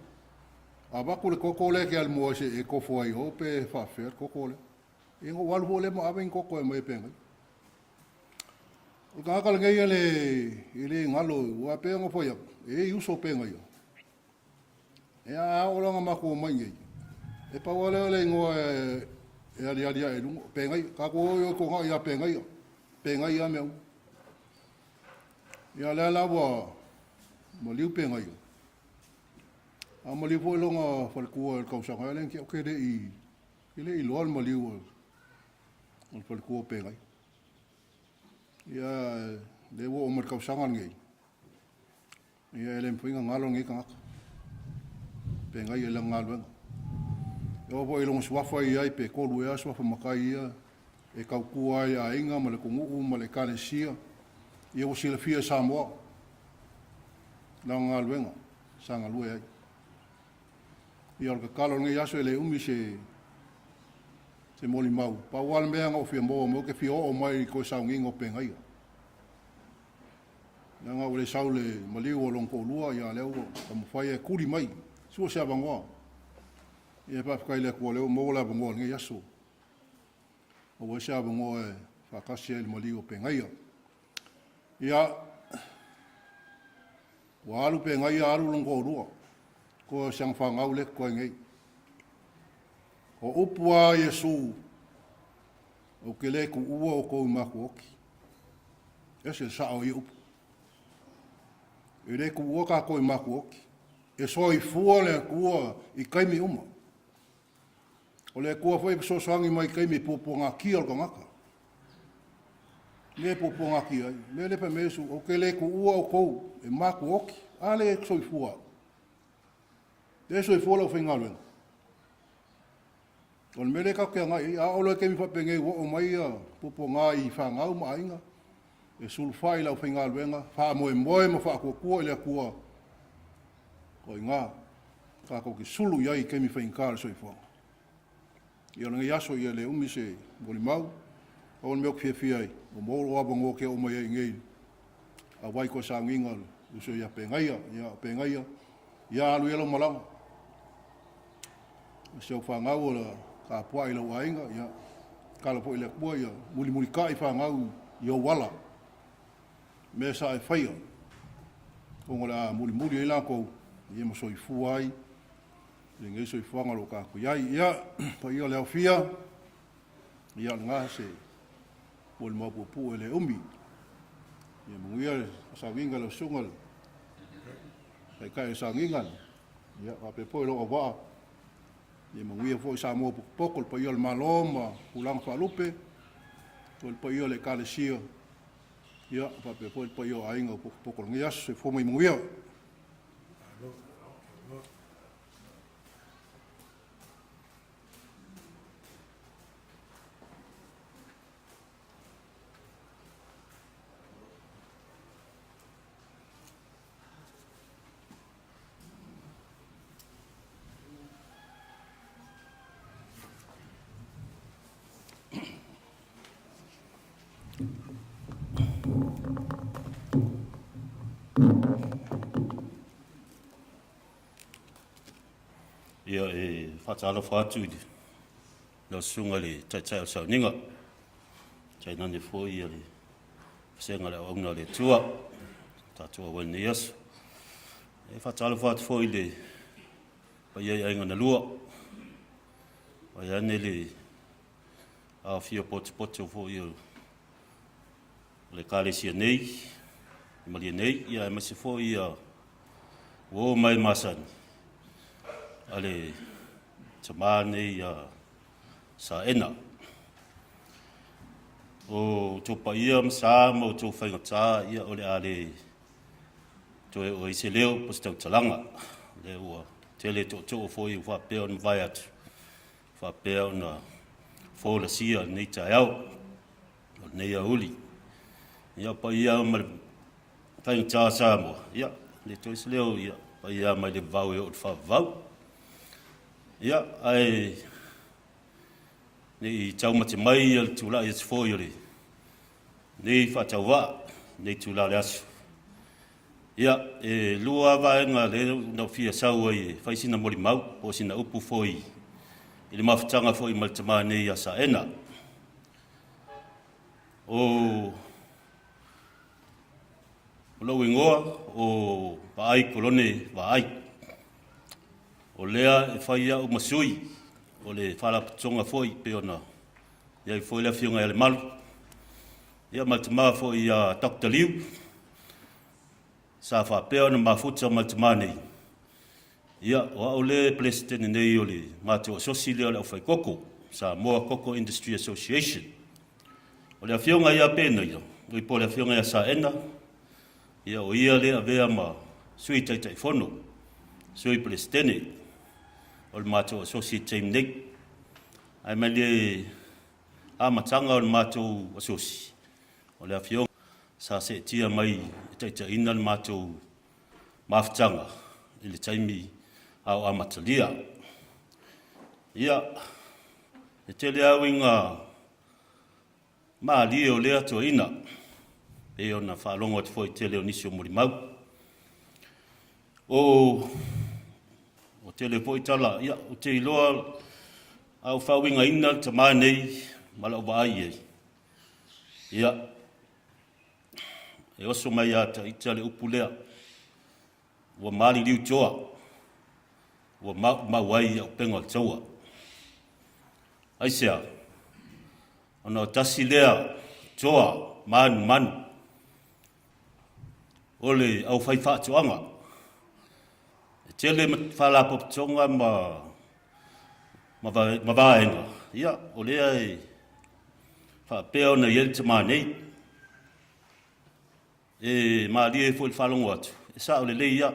avatu le koko lea e te alu mua se i e kofo ai i o pe faapefea le koko lea. Ia na ou alu foi lea ma ave ni koko e aumai e Pegaia. O le tagata lenei e le, e le galo, aua pei ona fai atu, e i ai uso o Pegaia. Ia a oo la ina matou omai i inei, e pau lava lea o le igoa e aliali ae i luga, o Pegaia. Tatou o i o i Toga ia Pegaia, Pegaia lava mea uma. Ia o lea la ua maliu Pegaia, a maliu foi lona faletua i le tausaga ea lea na tea, ou te le i, te le i iloa le maliu o le faletua o Pegaia. Ia, lea ua oo mai le tausaga lenei, Ia e le mafai ona galo lenei tagata. Feagai ai lana galuega. E oo foi i lona suafa e i ai pe tolu ea suafa matai ia e tautua ai i aiga ma le atunuu ma le Ekalesia, ia ua silafia e Samoa lana galuega sa galue ai. Ia o le tatalo i lenei aso e le umi se se molimau. Pau lava le mea na ou fia maua mai, ou te fia oo mai i le toe sauniga o Pegaia. Leaga ua le sau le maliu o lona toalua, ia lea ua taumafai e tuli mai. Sua se avanoa. Ia faafetai i le Atua o lea ua maua le avanoa i lenei aso. Maua ai se avanoa e faatasi ai i le maliu o Penaia. Ia, ua alu Penaia alu lona toalua, toe o si ana fanau lea e totoe nei. O upu a Iesu, ou te le tuua outou i matuoti. Ese le sao o ia upu. E le tuua tatou i matuoti. E soifua le Atua i taimi uma. O le Atua foi e fesoasoani mai i taimi e puapuagatia o le tagata. Mea e puapuagatia ai. O le mea lea fai mai ai Iesu, ou te le tuua outou e matuoti. A lea e soifua au. Lea e soifua le aufaigaluega. O le mea lea tatou te agai i ai, a oo loa i taimi faapenei ua oo mai puapuaga i fanau ma aiga, e sulufai i le aufaigaluega, faamoemoe ma faatuatua i le Atua, o i ina tatou te sulu i ai i taimi faigata o le soifuaga. Ia o lenei aso ia le umi se molimau, pau le mea ou te fiafia ai, ua maua lou avanoa ou te oo mai ai i inei e auai i toe sauniga a le uso ia Penaia. Ia o Penaia, ia alu ia lau malaga. O si au fanau o le tapuai i lau aiga, ia tatalo foi i le Atua ia mulimulitai fanau i ou ala, mea sa e faia, ona o le a mulimuli ai latou ia ma soifua ai i lenei soifuaga o lo o tatou i ai. Ia, paia o le aofia, ia o lena se molimau puupuu e le umi. Ia manuia le sauniga i lau susuga i le Taitai o le sauniga, ia faapea foi lou auvaa, ia manuia foi Samoa potopoto, le paia o le Malo ma tulaga faalupe, o le paia o le Ekalesia, ia faapea foi le paia o aiga o potopoto i lenei aso. Soifua ma ia manuia. Ia, e faatalofa atu i lau susuga i le Taitai o le Sauniga, tainane foi le vasega o le auauna a le Atua, tatou auai i lenei aso. E faatalofa atu foi i le paia i aiga na lua, vaeane le aofia potopoto foi o le Ekalesia nei, i Malie nei, ia aemaise foi ia uo mai masani a le tamā nei a Saena. O outou paia ma sa ma outou faigata, ia o le a le toe oo ai se leo po o se tautalaga. O lea ua tele tootoo foi ua faapea ona mavae atu, faapea ona folasia lenei taeao, o lenei aoauli. Ia, o paia ma le faigata o Samoa, ia, le toe se leo, ia, paia mai le vavau e oo i le faavavau. Ia, ae ne i taumate mai ia le tulai atu foi o lenei faatauvaa, lenei itula o le aso. Ia, e lua lava vaega lea na ou fia sau ai e fai sina molimau po o sina upu foi i le mafutaga foi ma le tama nei ia Saena. O lou igoa o Vaai Kolone Vaai. O lea e fai au ma sui o le Faalapotopotoga foi pei ona i ai foi le Afioga ia Lemalu, ia ma le tama foi ia Dr. Liu, sa faapea ona mafuta ma le tama nei. Ia, o au le Peresetene nei o le matou asosi lea o le aufaikoko, Samoa Cocoa Industry Association. O le afioga ia Penaia, oi po o le afioga ia Saena, ia o ia lea avea ma Sui Taitaifono, Sui Peresetene o le matou asosi i le taimi nei. Ae mai le amataga o le matou asosi, o le afioga sa seetia mai e taitaiina le matou mafutaga i le taimi a o amatalia. Ia, e tele lava uiga malie o lea toeaina, pei ona faalogo atu foi i le tele o nisi o molimau. O tele foi tala, ia, ou te iloa a ou faauigaina le tamā nei ma lau vaai i ai. Ia, e oso mai ia Taita le upu lea, ua maliliu toa, ua maumau ai auupega o le taua. Aisea? Ona o tasi lea toa manumanu o le aufaifaatoaga. E tele faalapotopotoga ma, ma, ma vaega, ia, o lea e faapea ona i ai le tamā nei. E malie foi i le faalogo atu, e sao lelei ia.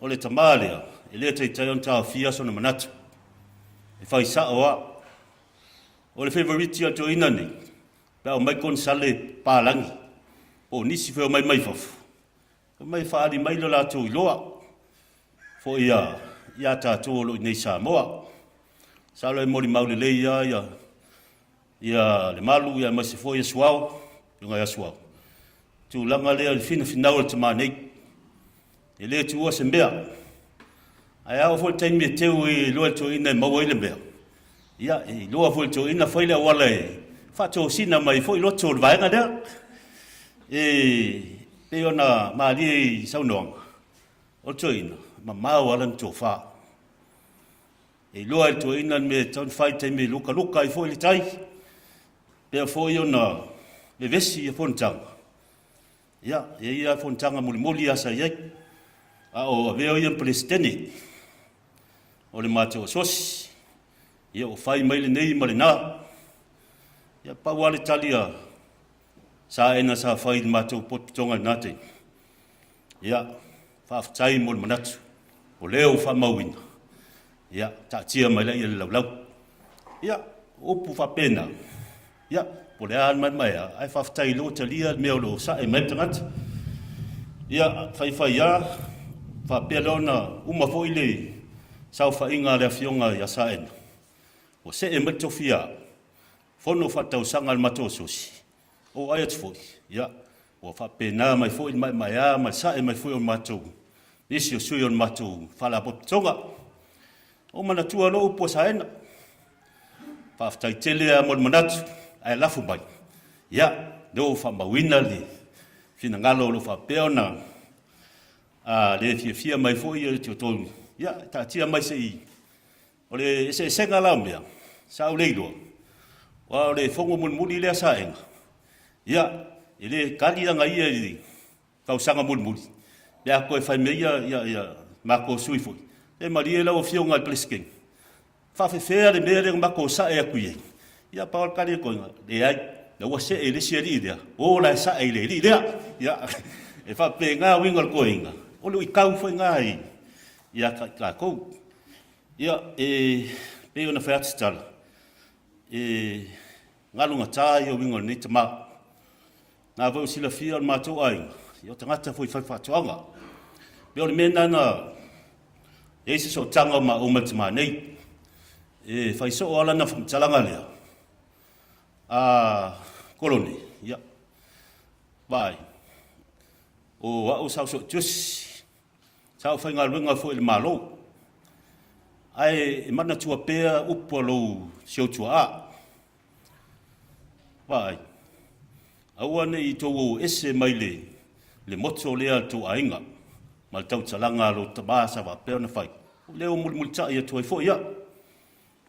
O le tamā lea, e le taitai ona taofia sona manatu. E fai sao lava. O le favourite a le toeaina nei, pe a omai konesale palagi, po o nisi foi e omai mai fafo, omai e faaali mai lo latou iloa foi ia, ia tatou o lo o i inei i Samoa. Masalo e molimau lelei lava ia, ia Lemalu ia aemaise foi ia Suao, afioga ia Suao. Tulaga lea o le finafinau o le tamā nei. E le tuua se mea. Ae a oo foi le taimi e teu e iloa e le toeaina e maua ai le mea, ia, e iloa foi e le toeaina fai le auala e faatosina mai foi loto o le vaega lea. E pei ona malie i saunoaga, o le toeaina, mamao lava lana tofa. E iloa e le toeaina le mea e tatau ona fai i le taimi e lukaluka ai foi le tai, pea foi ona vevesi ia fonotaga. Ia, e i ai lava fonotaga mulimuli lava sa i ai, a o avea o ia ma Peresetene o le matou asosi. Ia, ua fai mai lenei ma lenā. Ia, pau lava le tali a Saena sa fai i le matou potopotoga i lenā taimi, ia, faafetai mo le manatu, o lea ua faamauina, ia, taatia mai laia le laulau. Ia, o upu faapena, ia, po o le a le maemaea, ae faafetai o lea ua talia le mea o lo o sae mai ai le tagata. Ia, faifai lava, faapea lea ona uma foi le saofaiga a le Afioga ia Saena, ua see mai le tofi ia au, fono faaletausaga a le matou asosi, ou vaai atu foi, ia, ua faapena mai foi le maemaea ma le sae mai foi o le matou, nisi o sui o le matou Faalapotopotoga. Ua ou manatua loa upu a Saena, faafetai tele lava mo le manatu, ae lafo mai, ia, lea ua faamauina le finagalo o lo o faapea ona a, le fiafia mai foi te outou, ia, taatia mai se i O le eseesega la o mea, sa ou le iloa, aua o le fono mulimuli lea sa aena, ia, e le kali ana ia i le tausaga mulimuli, pe a toe fai mai ia, ia, ia matou sui foi. E malie lau Afioga i le Peresetene, faafefea le mea lea na matou sae atu i ai? Ia, pau lava le tali a le toeaina, leai, la ua see i le isi alii lea, o la e sae i le alii lea. Ia, e faapena uiga o le toeaina, o le luitau foi lena ia tatou. Ia, e pei ona fai atu se tala, e galugata ia uiga o lenei tama. Na foi ua silafia o le matou aiga, ia o tagata foi fai faatoaga. Pei o le mea lena na i ai se sootaga o maua ma le tama nei. E fai soo lava lana faamatalaga lea, a Kolone, ia, vaai, o au sa ou sootusi, Sa ou faigaluega foi i le Malo, ae e manatua pea upu a lou si ou tuaa. Vaai, aua ne i tou o ese mai le, le moto lea a le tou aiga ma le tautalaga a lou tama sa faapea ona fai, o lea ua mulimulitai atu ai foi au.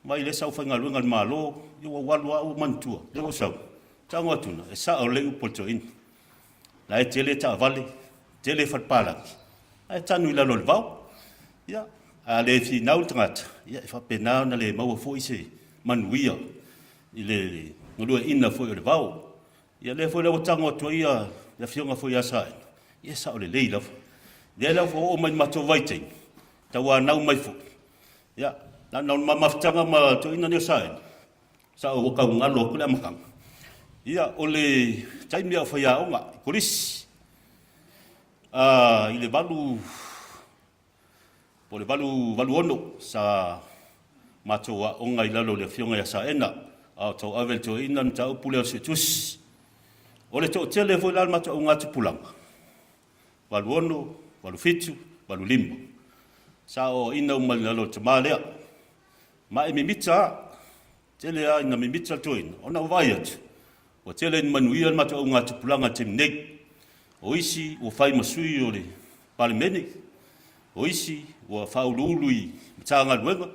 Mai lea sa ou faigaluega i le Malo, ia ua ou alu lava ou manatua, lea ua ou sau, tago atu na, e sao lelei upu a le toeaina. La e tele taavale, tele fale palagi, ae tanu i lalo o le vao. Ia, a le finau le tagata, ia e faapena ona le maua foi se manuia i le galueaiina foi o le vao. Ia lea foi la ua tago atu ai ia le afioga foi ia Saena, ia e sao lelei lava. Lea la ua oo mai i le matou vaitaimi, tauanau mai foi, Ia, na ona mamafutaga ma toeaiina nei o Saena, sa ou tau galo atu le amataga. Ia, o le taimi a o faiaoga i kolisi, i le 8, po o le 8, 86 sa matou aoga i lalo o le afioga ia Saena, a o tauave e le toeaina le mataupu lea o le suetusi. O le toatele foi la o le matou augatupulaga, 86, 87, 85. Sa aoaoina uma i lalo o le tama lea. Ma e mimita lava, tele lava ina mimita le toeaina, ona ua vaai atu, ua tele ina manuia le matou augatupulaga i le taimi nei. O isi ua fai ma sui o le Palemene, o isi ua faauluulu i Matagaluega,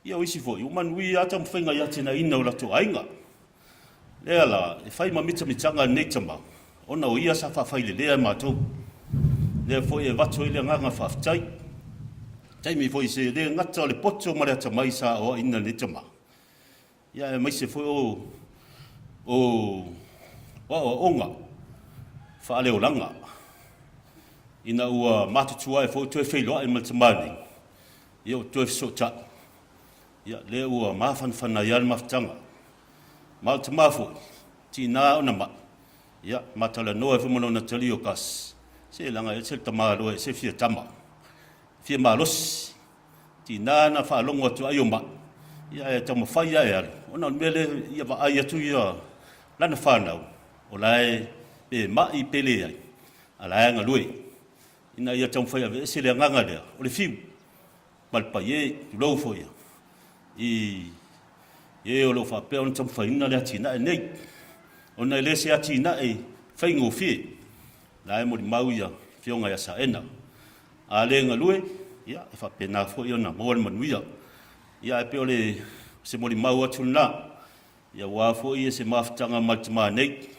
Ia o isi foi, ua manuia lava taumafaiga i atinaeina o latou aiga. Lea la, e fai ma mitamitaga lenei tama, ona o ia sa faafailelea e matou. Lea foi e avatu ai le agaga faafetai. Taimi foi se le gata o le poto ma le atamai sa aoaina lenei tama, ia aemaise foi o o aoaoga faaleolaga ina ua matutua ai foi toe feiloai ma le tama nei, Ia ua toe fesootai, ia lea ua mafanafana ai lava le mafutaga. Ma o le tama foi, tiga ona mai, ia ma talanoa ai foi ma lona talii o Gus, se leaga e ese le tama loa e ese le fia tama, fia malosi. Tiga na faalogo atu ai o mai, ia ae taumafai lava e alu, ona o le mea lea ia vaai atu ia lana fanau, o la e pe mai pe leai, a la e galue. Ina ia taumafai e aveese le agaga lea o le fiu ma le paie, tulou foi ia, i e o lo o faapea ona taumafaiina le atinae nei. Ona e le se atinae faigofie, la e molimau ia Afioga ia Saena. A le galue, ia, e faapena foi ona maua le manuia. Ia, ae pei o le se molimau atu lena, ia aua foi se mafutaga ma le tama nei.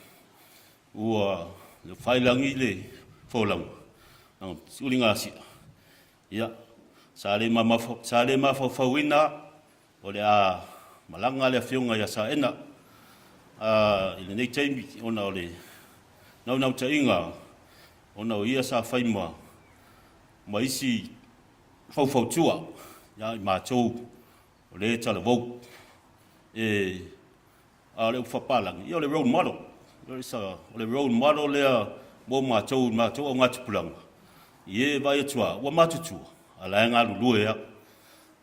Ua faiilagi le folauga, uligasia, ia, sa le mafaufauina o le a malaga le Afioga ia Saena i lenei taimi ona o le naunautaiga ona o ia sa fai ma ma isi faufautua ia i matou o lea e talavou e A o le upu faapalagi, ia o le role model. O le role model lea mo matou i matou augatupulaga, i e vaai atu lava, ua matutua, a o la e galulue lava.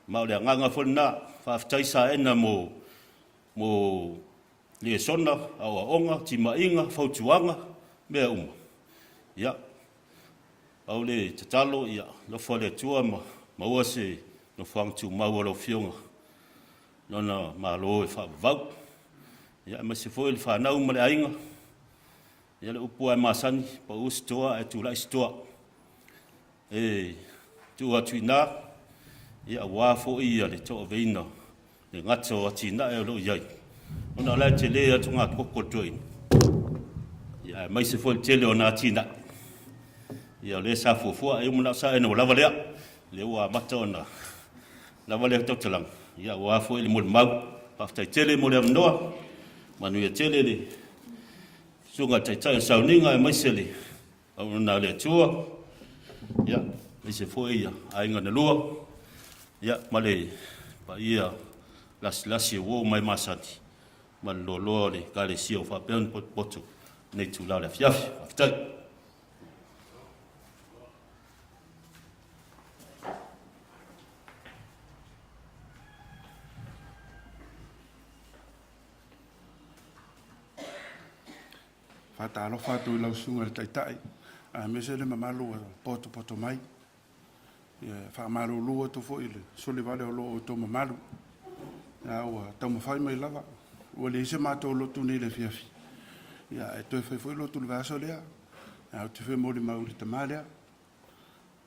Ma o le agaga foi lena. Faafetai Saena mo mo lesona, aoaoga, timaiga, fautuaga, mea uma. Ia, pau le tatalo, ia alofa le Atua ma maua se nofoaga tumau a lau Afioga Lona Malo e faavavau. Ia aemaise foi le fanau ma le aiga. Ia le upu lava e masani, pau se toa ae tulai se toa. E tuu atu i ina, ia aua foi ia le tauaveina le gata o atinae o lo o i ai, ona o la e tele atu gatokoko le toeaina, ia aemaise foi le tele o ana atinae. Ia o lea sa fuafua, ai ua manao sa ena ua lava lea, lea ua amata ona lava lea tautalaga, ia aua foi le molimau. Faafetai tele mo le avanoa, manuia tele le susuga i le Taitai o le Sauniga aemaise le auauna a le Atua, ia, aemaise foi ia aiga na lua, ia, ma le paia lasilasi o uo mai masani ma le loaloa o le Ekalesia o faapea ona potopoto i lenei itula o le afiafi. Faafetai. Faatalofa atu i lau Susuga i le Taitai, aemaise le mamalu ua potopoto mai. E faamalulu atu foi i le soli vale o lo outou mamalu. A ua taumafai mai lava, ua leai se matou lotu nei i le afiafi. Ia, e toe fai foi lotu i le vaiaso lea. Ae ou te fia molimau i le tama lea.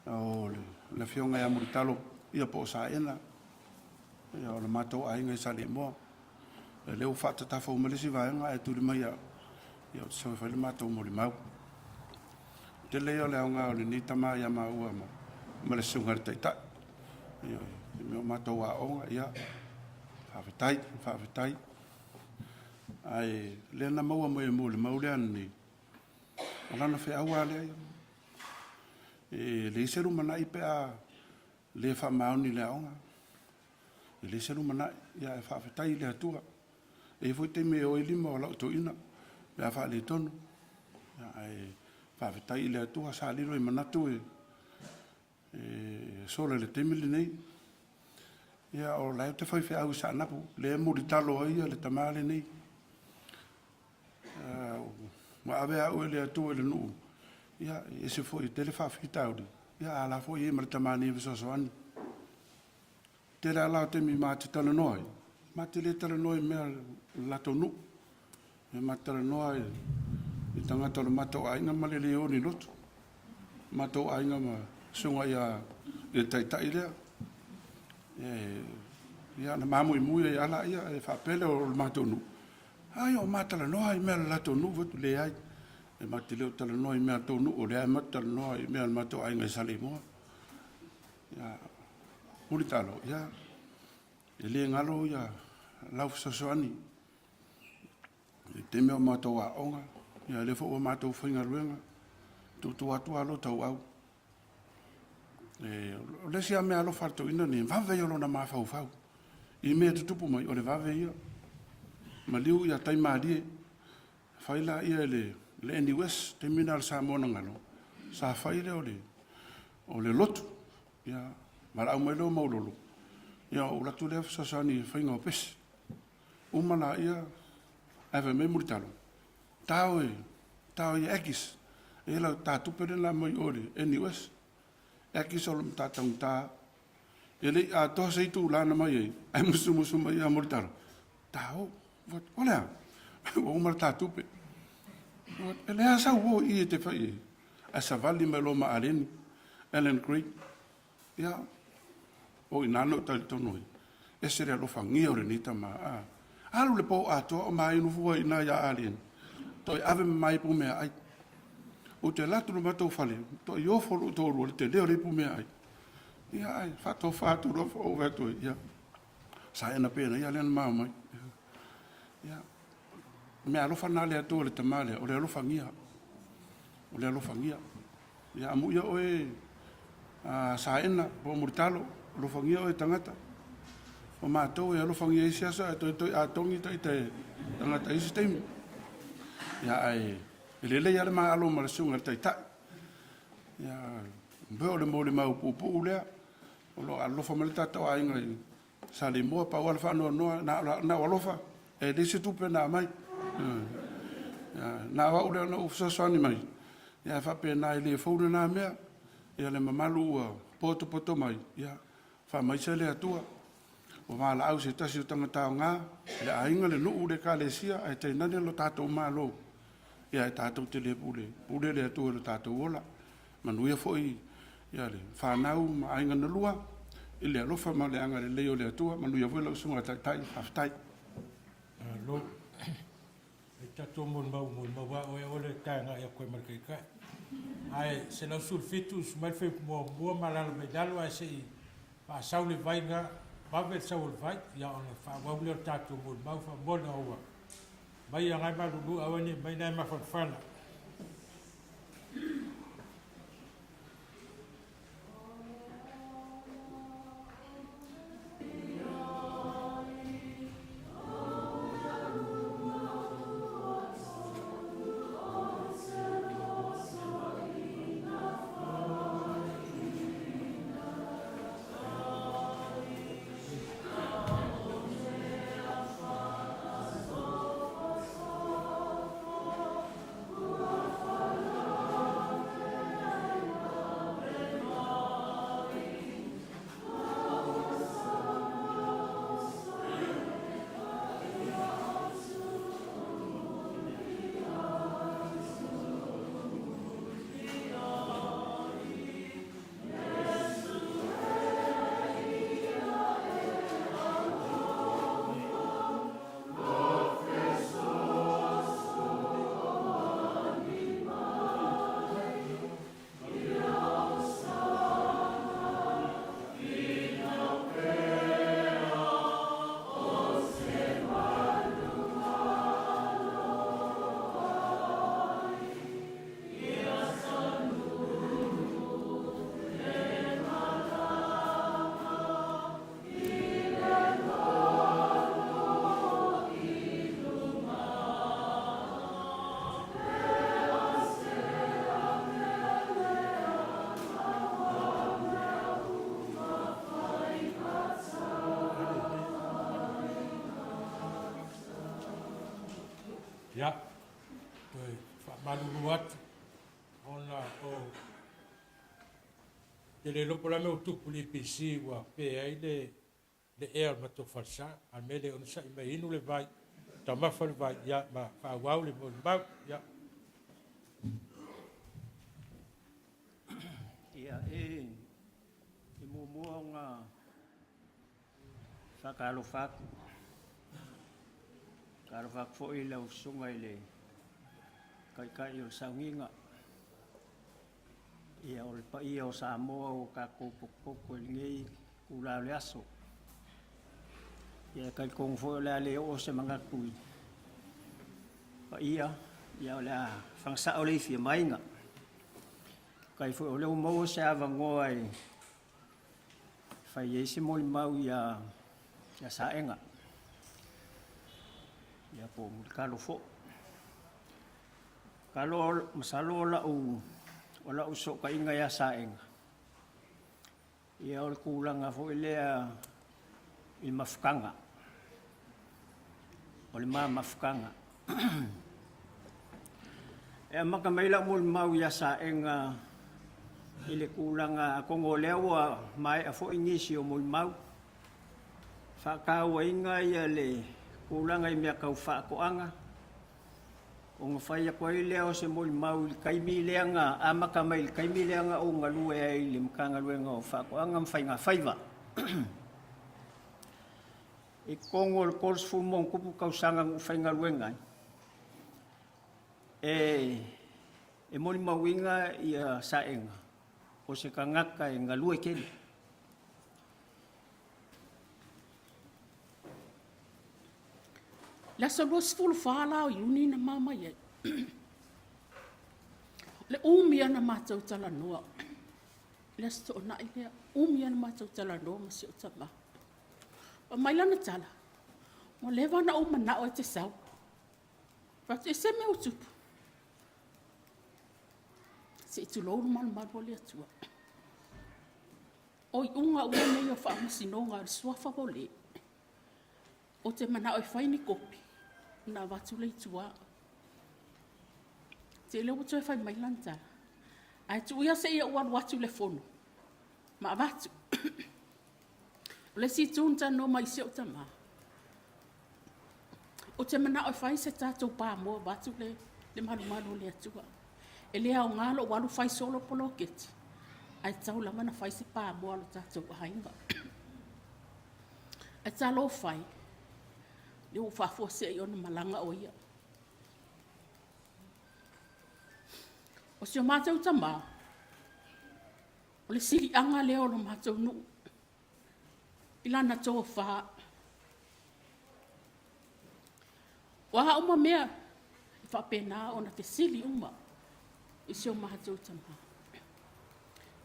O le Afioga ia Mulitalo ia po o Saena, ia o le matou aiga i Saleimoa. O lea ua faatatafou mai le isi vaega ae tuli mai au, ia ou te sau e fai le matou molimau. Tele ia o le aoga o lenei tama ia maua ma, ma le susuga i le Taitai. Ia, i mea o matou aoga, ia, faafetai, faafetai. Ae lea na maua mai e molimau lea nei, o lana feau lava lea ia. E leai se lumanai pe a le faamaoni i le aoga. E leai se lumanai, ia ae faafetai i le Atua. E i ai foi taimi e o ai lima o lau toeaina pe a faaletonu. Ia ae faafetai i le Atua sa lilo i manatu e sola i le taimi lenei. Ia o la e ou te faifeau i Saanapu, lea e mulitalo ai le tama lenei. Ua ave au e le Atua i le nuu, ia, e ese foi, e tele faafitauli. Ia, a la foi i ai ma le tama nei e fesoasoani. Tele lava la o taimi ma te talanoa ai, ma te le talanoa i mea o le latou nuu. Ia ma te talanoa i tagata o le matou aiga ma le le o ni lotu. Matou aiga ma susuga ia i le taitai lea. Ia, na mamuimui ai lava laia e faapea lea o le matou nuu. Ai o ma talanoa i mea o le latou nuu, fai atu, leai. E ma te le o talanoa i mea a le tou nuu, o lea e ma te talanoa i mea a le matou aiga i Saleimoa. Ia, Mulitalo, ia, e le galo ia lau fesoasoani i le taimi o matou aoga, ia lea foi ua matou faigaluega, tuutuu atu lava lo tauau. E, o le isi lava mea alofa a le toeaina lenei, e vave ia o lona mafaufau. I mea e tutupu mai, o le vave ia. Maliu ia tai malie, fai laia e le NUS, taimi lena o le Samoa na galo, sa fai lea o le lotu. Ia, valaau mai lea o Maulolo, ia ou alu atu lea fesoasoani i le faiga o pese. Uma laia, ae fai mai Mulitalo, ta o e Aggies, e i ai lau ta tupe lea na aumai mai o i le NUS. Aggies o le matata taugata. E le i atoa se itula na mai ai, ae musumusu mai ia Mulitalo, ta o. O le a? Ua uma le ta tupe. E leai lava sau uo i i e te fai ai, ae savali mai loa ma Aleni, Alan Gray. Ia, o i ina na ou talitonu ai, ese le alofagia o lenei tama. A, alu le po atoa o ma inu fua i ina ia Aleni, toe ave ma mai ipu meaai. Ou te alu atu i le matou fale, matuai ofo lou toalua i le tele o le ipu meaai. Ia ae faatofa atu loa ou fai atu ai, ia, saena pea ia lea na ma omai. Ia, mea alofa na a le Atua i le tama lea, o le alofagia. O le alofagia. Ia amuia oe a Saena po o Mulitalo, alofagia oe tagata. O matou e alofagia isi aso ae toe a togi ita e tagata isi taimi. Ia ae e lelei lava le ma alo ma le susuga i le Taitai. Ia, o le molimau puupuu lea. O lo o alofa mai le tatou aiga i Saleimoa, pau lava le faanoanoa, na o alofa, e leai se tupe na aumai. Na o au lea na ou fesoasoani mai, ia faapena e le fou lena mea. Ia le mamalu ua potopoto mai, ia faamaise le Atua. Ua valaau se tasi o tagata aoga, le aiga, le nuu, le ekalesia, ae tainane lo tatou Malo, ia e tatou te le pule, pule le Atua i lo tatou ola. Manuia foi ia le fanau ma aiga na lua i le alofa ma le agalelei o le Atua. Manuia foi lau Susuga i le Taitai. Faafetai. Malo. E tatou molimau molimau a oe aua le ta agai atu ai ma le Taitai. Ae 117 usu mai le fuaiupu muamua ma alaala mai lalo ae se i faasau le vai na vave le sau o le vai ia ona faaauau lea o le tatou molimau faamolemole ua mai agai malulu aua ne i aumai na e mafanafana. Ia, toe faamalulu atu ona o te le iloa po o le a le mea ua tupu i le EPC ua pe ai le le ea o le matou falesa, a o le mea lea e onosai mai inu le vai, taumafa le vai, ia, ma faaauau le molimau. Ia. Ia, e, e muamua ona faatalofa atu. Faatalofa atu foi i lau susuga i le Taitai o le Sauniga. Ia, o le paia o Samoa ua tatou potopoto i lenei itula o le aso. Ia, e talitonu foi o le a le oo se manatu i paia, ia o le a fagasao le ifi a Maiga. Faafetai foi o lea ua maua se avanoa e fai ai se molimau ia ia Saega, ia po o Mulitalo foi. Kalo, masalo o lau, o lau fesootaiga ia Saega, ia o le tulaga foi lea i le mafutaga, o le ma mafutaga. E amata mai lau molimau ia Saega i le tulaga, atonu o lea ua maea foi nisi o molimau, faatauaina ia le tulaga i mea tau faatoaga, ona fai atu ai lea o se molimau i le taimi lea na amata mai i le taimi lea na ou galue ai i le Matagaluega o Faatoaga ma Faiga Faiva. I totonu o le 30+ tausaga na ou faigaluega ai, e, e molimauina ia Saega o se tagata e galue tele. Le aso 24 la o Iuni na ma mai ai. Le umi lava na matou talanoa. Le aso Toonai lea, umi lava na matou talanoa ma si ou tama. Fai mai lana tala, ua leva ona ou manao e te sau. Fai atu, e se mea ua tupu? Se i tulou le malumalu o le Atua. O iuga ua nei o faamasinoga o le suafa ua le. Ou te manao e fai ni kopi ona avatu lea i tua. Te lea ua toe fai mai lana tala, ae tuu ia se i ou alu atu i le fono ma avatu. O le isi itu na talanoa mai i si ou tama, ou te manao e fai se tatou pamoa vaeatu le, le malumalu o le Atua. E le aoga lou alu fai solo poloketi, ae tatau lava ona fai se pamoa a lo tatou aiga. Ae talofa e, lea ua faafuasei ona malaga o ia. O si o matou tama, O le siliaga lea o lo matou nuu i lana tofa. O a uma mea e faapena ona fesili uma i si o matou tama.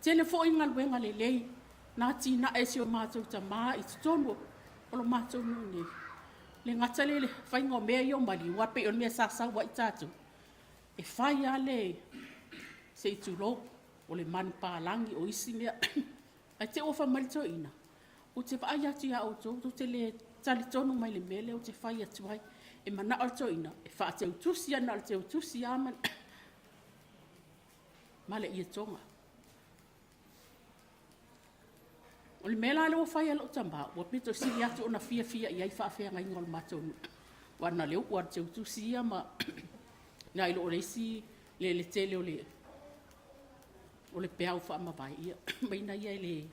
Tele foi galuega lelei na atinae e si o matou tama i totonu o lo matou nuu nei. Le gata lea i le faiga o mea ia o maliu, aua pei o le mea sa sau ai tatou, e fai lava le, se i tulou, o le manupapalagi, o isi mea. Ae te i ua fai mai le toeaina, ou te vaai atu ia outou tou te le talitonu mai i le mea lea ou te fai atu ai. E manao le toeaina e faateutusi lava na o le teutusi lava ma le ietoga. O le mea la lea ua fai e lou tama, ua pito sili atu ona fiafia i ai faafeagaiga o le matou nuu. Aua na o le upu a le teutusi ia ma nai lo le isi le, le tele o le, o le peau faamavae, ia maina ia e le,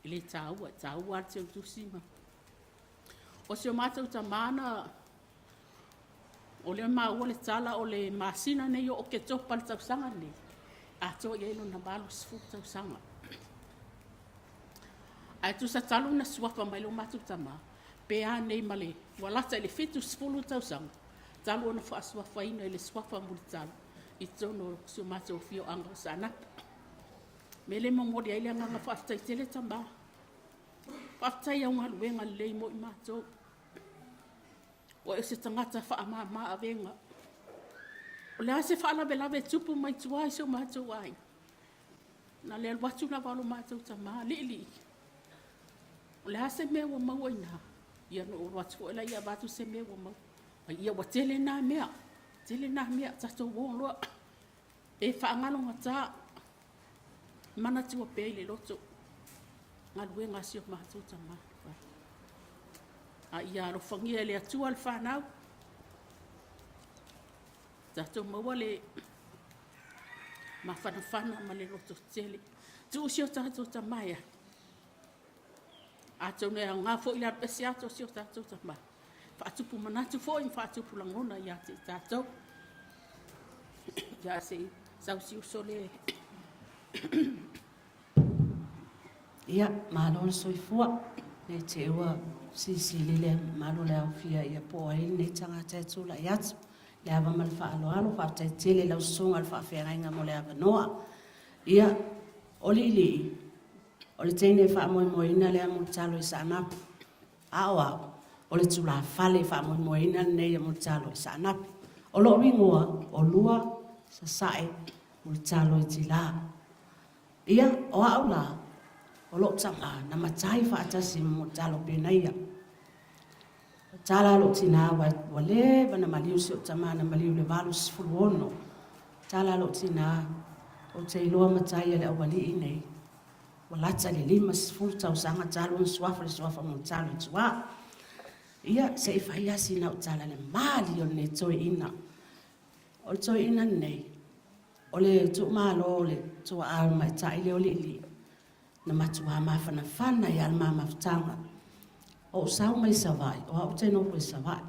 e le taua, e taua lava le teutusi ma... O si o matou tama na, o lea e maua le tala o le masina nei o Oketopa i le tausaga lenei, atoa i ai lona 80 tausaga. Ae tusa talu ona suafa mai lo matou tama, pe a nei ma le, ua lata i le 70 tausaga, talu ona faasuafaina i le suafa Mulitalo i totonu o si o matou afioaga o Saanapu. Mea lea e momoli ai le agaga faafetai tele tama. Faafetai i au galuega lelei mo i matou. Ua e o se tagata faamama avega. O le a se faalavelave e tupu mai tua i si o matou aiga? Na le alu atu lava o lo matou tama, liilii. O le a se mea ua maua i ina? Ia na ou alu atu foi lea avatu se mea ua maua. Ai ia ua tele na mea, tele na mea, tatou o loa. E faagalogata. Manatua pea i le loto galuega a si o matou tama na fai. A ia alofagia e le Atua le fanau, tatou maua le mafanafana ma le lototele. Tuu si o tatou tama e alu. Atonu e aoga foi le alu ese atu o si o tatou tama, faatupu manatu foi ma faatupu lagona ia te i tatou. Ia se i sau si uso le. Ia, malo le soifua. Ne i te i ua silisili le mamalu o le aofia ia po o ai lenei tagata e tulai atu. Le ava ma le faaaloalo, faafetai tele i lau susuga i le faafeagaiga mo le avanoa. Ia, o Liilii, o le teine e faamoemoeina lea Mulitalo i Saanapu. A o au, o le tulafale e faamoemoeina lenei a Mulitalo i Saanapu. O lou igoa, o Lua Sasae Mulitalo i Tila. Ia, o au la, o lou tama na matai faatasi ma Mulitalo Penaia. O tala a lou tina ua, ua leva na maliu si ou tama na maliu i le 86. Tala a lou tina, ou te iloa matai a le aualii nei. Ua lata i le 50 tausaga talu ona suafa le suafa o Mulitalo i tua. Ia, se i fai lava sina au tala i le malie o lenei toeaina. O le toeaina lenei, o le tuumalo o le tuaa o le tamaitai lea o Liilii, na matuā mafanafana ai lava le ma mafutaga. Ou sau mai Savaii, o au ou te nofo i Savaii.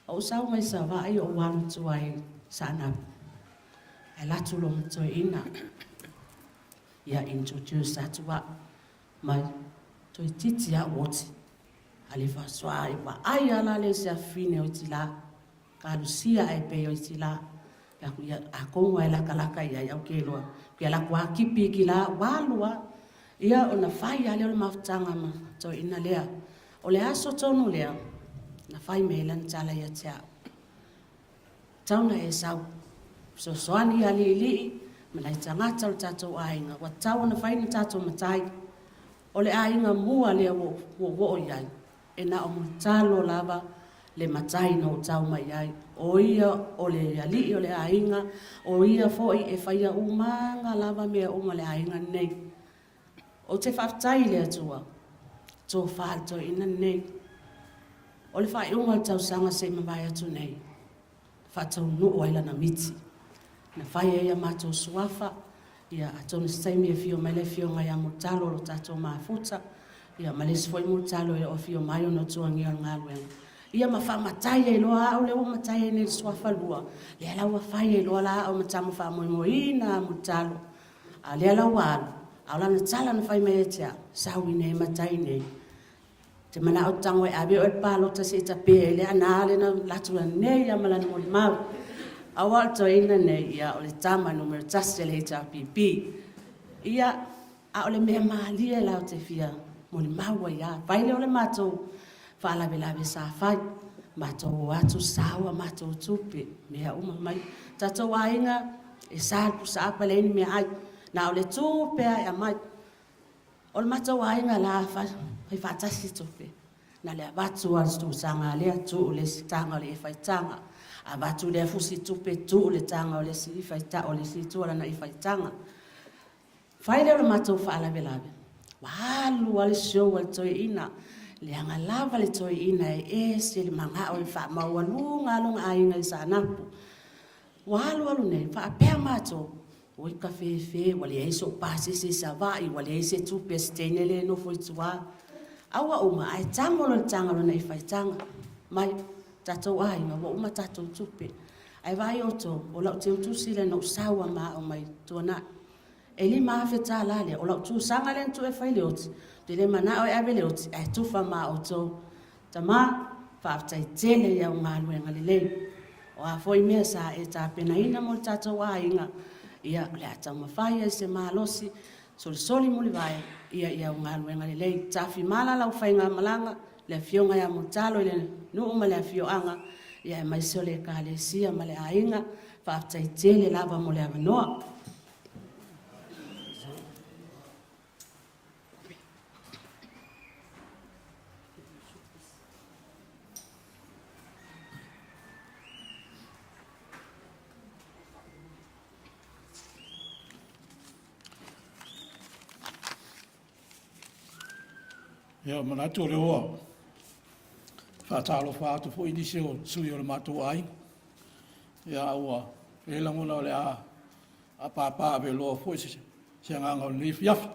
Ou sau mai Savaii ou alu i tua i Saanapu, ae alu atu loa ma toeaina. Ia introduce atu au mai toeitiiti lava ou oti. Alefa soa e vaai lava la le isi afafine o Itila, Kalusia ae pei o Itila. Fai atu, ia, atonu lava e latalata i ai, ae ou te iloa, ou te alu atu lava tipi Itila, ua alu lava. Ia ona fai lava lea o le mafutaga ma toeaina lea. O le aso tonu lea, na fai mai ai lana tala ia te au. Tatau ona e sau fesoasoani ia Liilii ma nai tagata o le tatou aiga, ua tatau ona fai ni tatou matai. O le aiga mua lea ua ou oo i ai, e na o Mulitalo lava le matai na ou tau mai ai. O ia o le alii o le aiga, o ia foi e faia umaga lava mea uma a le aiga lenei. Ou te faafetai i le Atua, tofa le toeaina lenei. O le faaiuga o le tausaga se i mavae atu nei, faataunuu ai lana miti. Na fai ai a matou suafa, ia atonu se taimi e afio mai le afioga ia Mulitalo o lo tatou mafuta, ia ma le isi foi Mulitalo e le o afio mai ona o tuagia o le galuega. Ia ma faamatai ai loa au lea ua matai ai nei i le suafa lua, lea la ua fai ai loa la au ma tama faamoemoeina a Mulitalo. A o lea la ua alu, a o lana tala na fai mai ia te au, sau i inei matai nei. Ou te manao ou te tago e ave oe i le palota se i tape ai le ana lea na alu atu nei lava ma lana molimau. Aua o le toeaina nei, ia, o le tama numera tasi a le HRPP. Ia, a o le mea malie la ou te fia molimau ai lava, fai lea o le matou faalavelave sa fai, matou o atu sao a matou tupe, mea uma mai. Tatou aiga, e sa le pusaapa leai ni meaai, na o le tu pea e aumai. O le matou aiga la, fai faatasi tupe, na le avatu lava le tusaga a lea tuu le isi taga o le faitaga, avatu lea fusi tupe tuu le taga o le isi faitaga, o le isi itu o lana faitaga. Fai lea o le matou faalavelave, ua alu lava le show a le toeaina, leaga lava le toeaina e ese le manao e faamaualuga lava lona aiga i Saanapu. Ua alu alu nei, faapea matou, oi kafefe, ua leai sou pasese i Savaii, ua leai se tupe a si teine lea e nofo i tua. A ua uma, ae tamo loa i le taga o lona faitaga, mai, tatou aiga, ua uma tatou tupe. Ae vaai outou, o lau teutusi lea na ou sau lava ma au mai Tuanai. E $5,000 lea, o lau tusaga lea na tuu e fai le oti, ou te le manao e ave le oti, ae tufa ma outou. Tama, faafetai tele i au galuega lelei. O a foi mea sa e tapenaina mo le tatou aiga, ia, o le a taumafai ai se malosi, solisoli mulivae, ia, i au galuega lelei. Tafimala lau faigamalaga, le afioga ia Mulitalo i le nuu ma le afioaga, ia aemaise o le Ekalesia ma le aiga. Faafetai tele lava mo le avanoa. Ia, manatu o lea ua faatalofa atu foi nisi o sui o le matou aiga. Ia, ua i ai lagona o le a apaapa aveloa foi se agaga o lenei afiafi.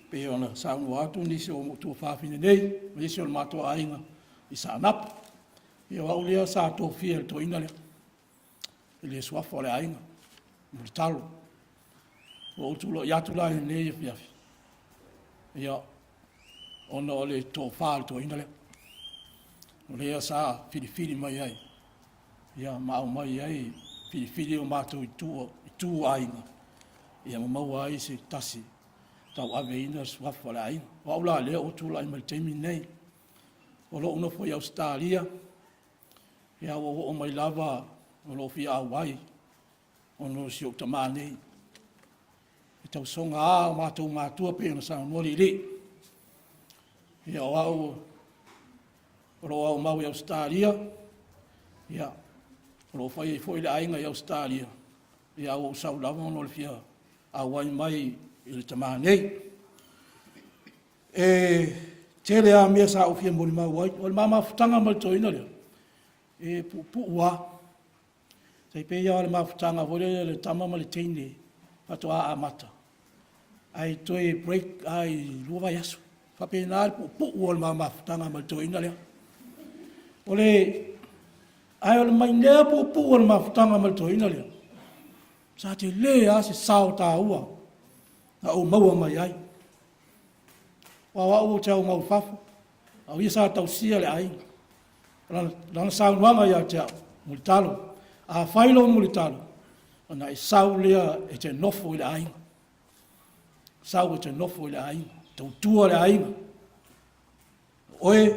E pei ona saunoa atu nisi o tuafafine nei, ma nisi o le matou aiga i Saanapu. Ia o au lea sa tofia e le toeaina lea, i le suafa o le aiga, Mulitalo. Ua ou tulai atu la i lenei afiafi, ia, ona o le tofa a le toeaina lea. O lea sa filifili mai ai, ia ma aumai ai filifili o matou i tu aiga, ia ma maua ai se tasi tauaveina le suafa o le aiga. O au la lea ua tulai mai i le taimi lenei, o lou nofo i Ausetalia, ia ua ou oo mai lava o lou fia auai ona o si ou tama nei. E tausoga lava o matou matua pei ona saunoa le alii. Ia o au o lo o aumau i Ausetalia, ia o lo o fai ai foi le aiga i Ausetalia, ia ae ua ou sau lava ona o le fia auai mai i le tama nei. E tele lava mea sa ou fia molimau ai. O le ma mafutaga ma le toeaina lea, e puupuu lava. E tai pei lava o le mafutaga foi lea o le tama ma le teine faatoa amata, ae toe break lava i le 2 vaiaso. E faapena le puupuu o le ma mafutaga ma le toeaina lea. Ae o le mai lea puupuu o le mafutaga ma le toeaina lea, sa tele lava se sao taua na ou maua mai ai. Aua o au ou te aumau i fafo, a o ia sa tausia le aiga. O lana saunoaga ia te au, Mulitalo, a fai lou mulitalo, ona e sau lea e te nofo i le aiga. Sau e te nofo i le aiga, tautua le aiga. O oe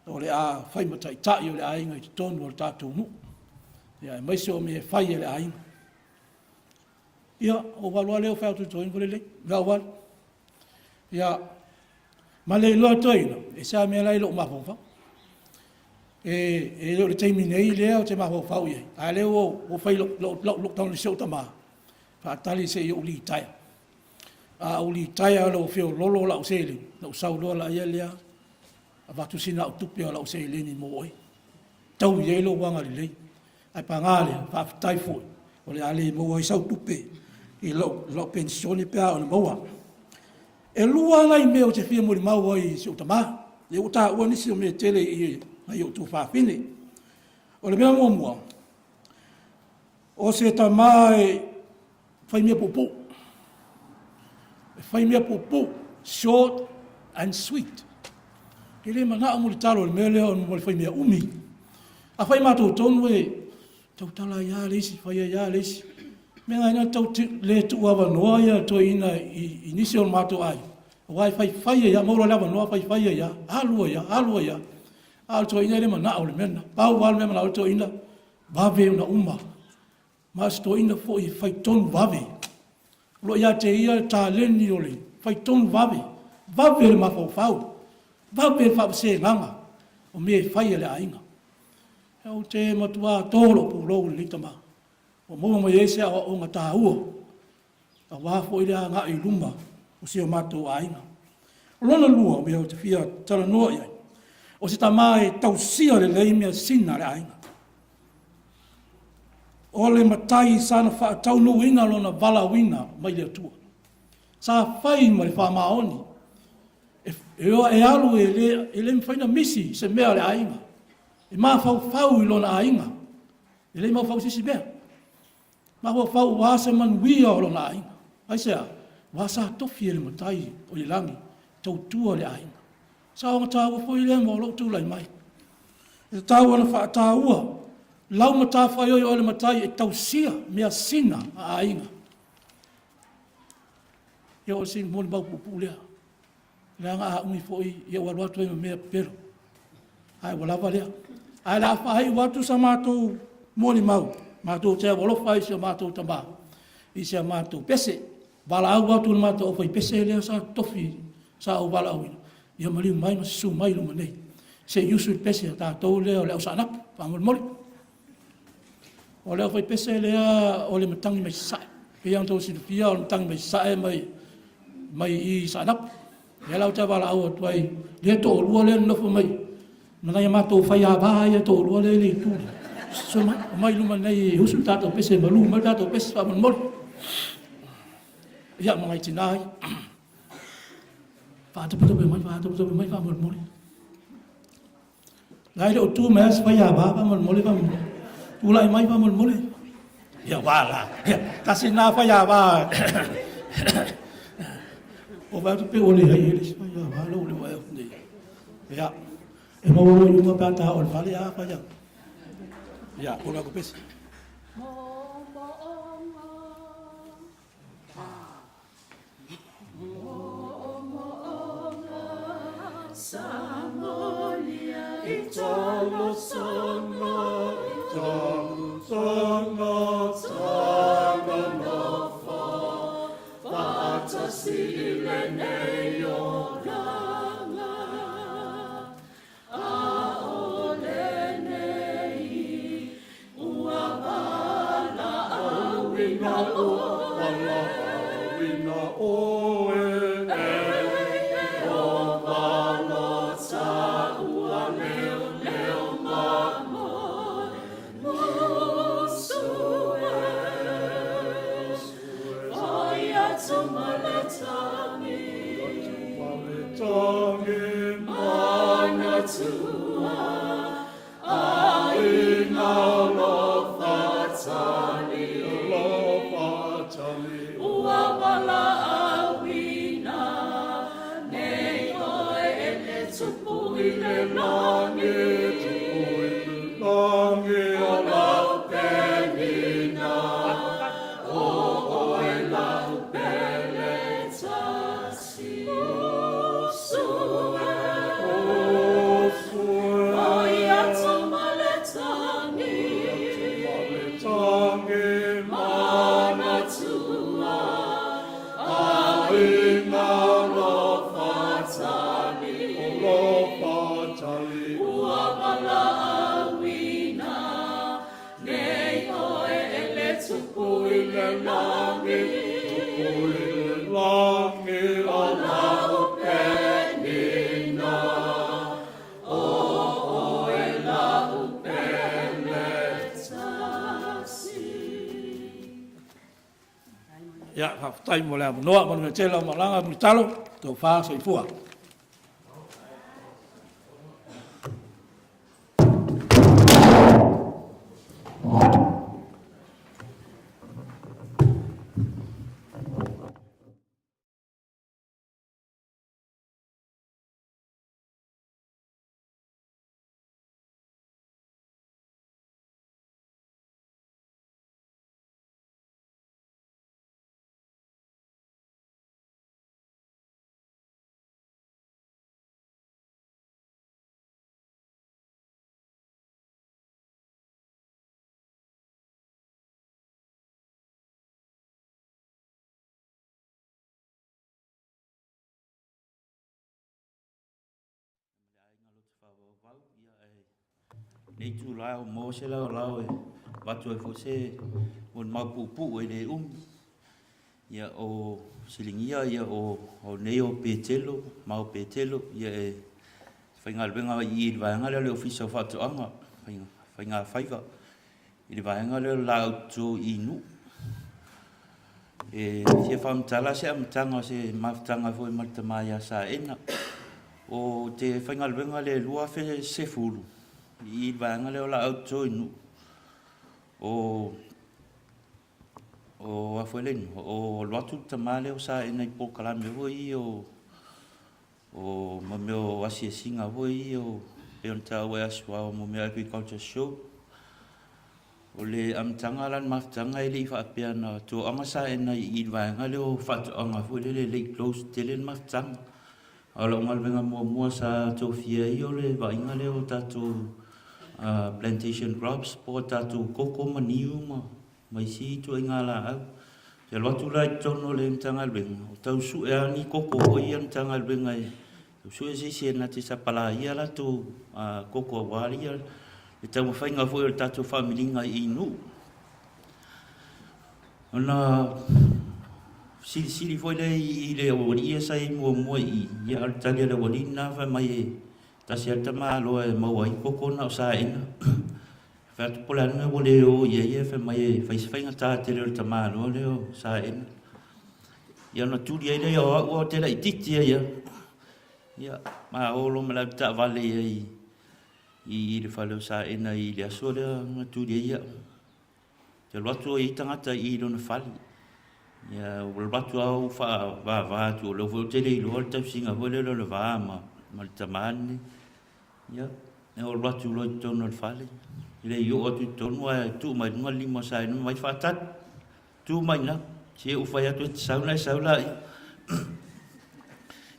o le a fai ma taitai o le aiga i totonu o le tatou nuu, aemaise o mea e fai e le aiga. Ia, ou alu lava lea ou fai atu i le toeaina, ua lelei, o le a ou alu. Ia, ma le iloa e le toeaina, e ese lava le mea la e i lou mafaufau. E le o le taimi nei lea ou te mafaufau i ai, a o lea ua ou fai i lou tago i si ou tama, faatali se i ou litaea. A ou litaea ua feoloolo lau seleni, ona ou sau loa lea avatu sina au tupe o lau seleni mo oe, taui ai lou agalelei. Ae paga lea, faafetai foi, o le a le maua ai sau tupe i lau penisione pe a oo ina maua. E 2 nai mea ou te fia molimau ai i si ou tama, lea ua taua nisi o mea e tele i nai ou tuafafine. O le mea muamua, o se tama e fai mea puupuu, e fai mea puupuu, short and sweet. E le manao Mulitalo i le mea lea o le fai mea umi. Afai matou tonu e tautala ai lava le isi, fai ai lava le isi. O le mea lena e ala ai ona le tuuavanoa le toeaina i nisi o matou aiga, aua e fai fai ai lava, maua loa le avanoa fai fai ai lava, alu ai lava, alu ai lava. A o le toeaina e le manao i le mea lena. Pau lava le mea e manao ai le toeaina, vave ona uma. Ma o se toeaina foi e fai tonu vave. O lo o ia te ia le taleni o le fai tonu vave, vave le mafaufau, vave le faavasegaga o mea e fai a le aiga. Ou te matua to lou pulou i lenei tama, ua maua mai ai se aoaoga taua aua foi le agai i luma o si o matou aiga. O lona lua o mea ou te fia talanoa i ai, o se tama e tausia lelei measina a le aiga. O le matai sana faataunuuina lona valaauina mai le Atua. Sa fai ma le faamaoni. E, e, e alu e le, e le mafai na misi se mea a le aiga. E mafaufau i lona aiga. E le mafaufau i se isi mea. Mafaufau aua se manuia o lona aiga. Aisea? Aua sa tofi e le Matai o i le lagi, tautua le aiga. Sa ona taua foi lea mo lou tulai mai. E tatau ona faataua lau matafaioi o le matai e tausia measina a aiga. Ia o si molimau puupuu lea. Leaga a umi foi, ia ua alu atu ai ma mea pepelo. Ae ua lava lea. Ae o le a faaiu atu sa matou molimau, matou te alofa i si o matou tama, i si a matou pese. Valaau atu i le matou aufaipese lea sa totofi sa ou valaauina, ia maliu mai ma susu mai i luma nei. Se i usu le pese a tatou lea o le au Saanapu, faamolemole. O le aufaipese lea o le matagi mai sasae. Pei ona outou silafia o le matagi mai sasae mai, mai i Saanapu. Lea la ou te valaau atu ai, lea toalua lea nonofo mai, ma nai a matou faiava ia toalua lea i le itu lea. Susu mai, omai i luma nei e usu le tatou pese, malu mai le tatou pese faamolemole. Ia, ma nai tina ia. Faatopetope mai, faatopetope mai faamolemole. La e le o tu mai lava se faiava faamolemole faamolemole. Tulai mai faamolemole. Ia ua la. Ia, tasi lena faiava. Ua vaai atu pei ua leai ai le isi faiava lea ua le vaai atu nei. Ia, e maua loa i luma pe a ta oo i le fale, a fai atu. Ia, o la pese. Ia, faafetai mo le avanoa. Manuia tele lau malaga Mulitalo, tofa soifua. Lenei itula ua maua se laolao e avatu ai foi se molimau puupuu e le umi. Ia o fesiligia ia o au nei o Petelo, Mao Petelo, ia e faigaluega i i i le vaega lea o le Ofisa o Faatoaga, Faigafaiva, i le vaega lea o le laau toto i Nuu. E fia faamatala se amataga o se mafutaga foi ma le tama ia Saena. O te faigaluega le 2010 i i le vaega lea o laau toto i Nuu. O o a foi le igoa, o alu atu le tama lea o Saena i polokalame foi ia o o mo mea o asiasiga foi ia o pei ona taua e Asuao mo mea o agriculture show. O le amataga la o le mafutaga e le i faapea na toaga Saena i i le vaega lea o faatoaga foi lele e le i close tele le mafutaga. A o lau galuega muamua sa tofia ai o le vaaiga lea o tatou plantation crops po o tatou koko ma niu ma ma isi ituaiga laau. Ou te alu atu la i totonu o le Matagaluega, o tau sue lava ni koko foi ia a le Matagaluega e tau sue se isi e na te sapalaia latou koko aua ia le taumafaiga foi o le tatou faamiliga i Nuu. Ona Silisili foi lea i le aualii ia sa i ai muamua i i, ia a o le tali a le aualii lena fai mai e tasi lava le tamaloa e maua ai koko na o Saena. Fai atu po o le a le mea ua le o i ai ae fai mai e fai si faigata tele o le tamaloa lea o Saena. Ia ona tuli ai lea o au ou te laitiiti ai lava. Ia ma o loa ma le avetaavale i ai i le fale o Saena i le aso lea na tuli ai au. Te alu atu o i ai tagata i lona fale. Ia, ua alu atu lava ou faavava atu, o lea foi ou te le iloa le tausiga foi lea o le va ma, ma le tamā lenei. Ia, e alu atu loa i totonu o le fale. E le i oo atu i totonu ae tuu mai luga le lima o Saina ma mai faatali. Tu mai ina, se ou fai atu e te sau na e sau laia.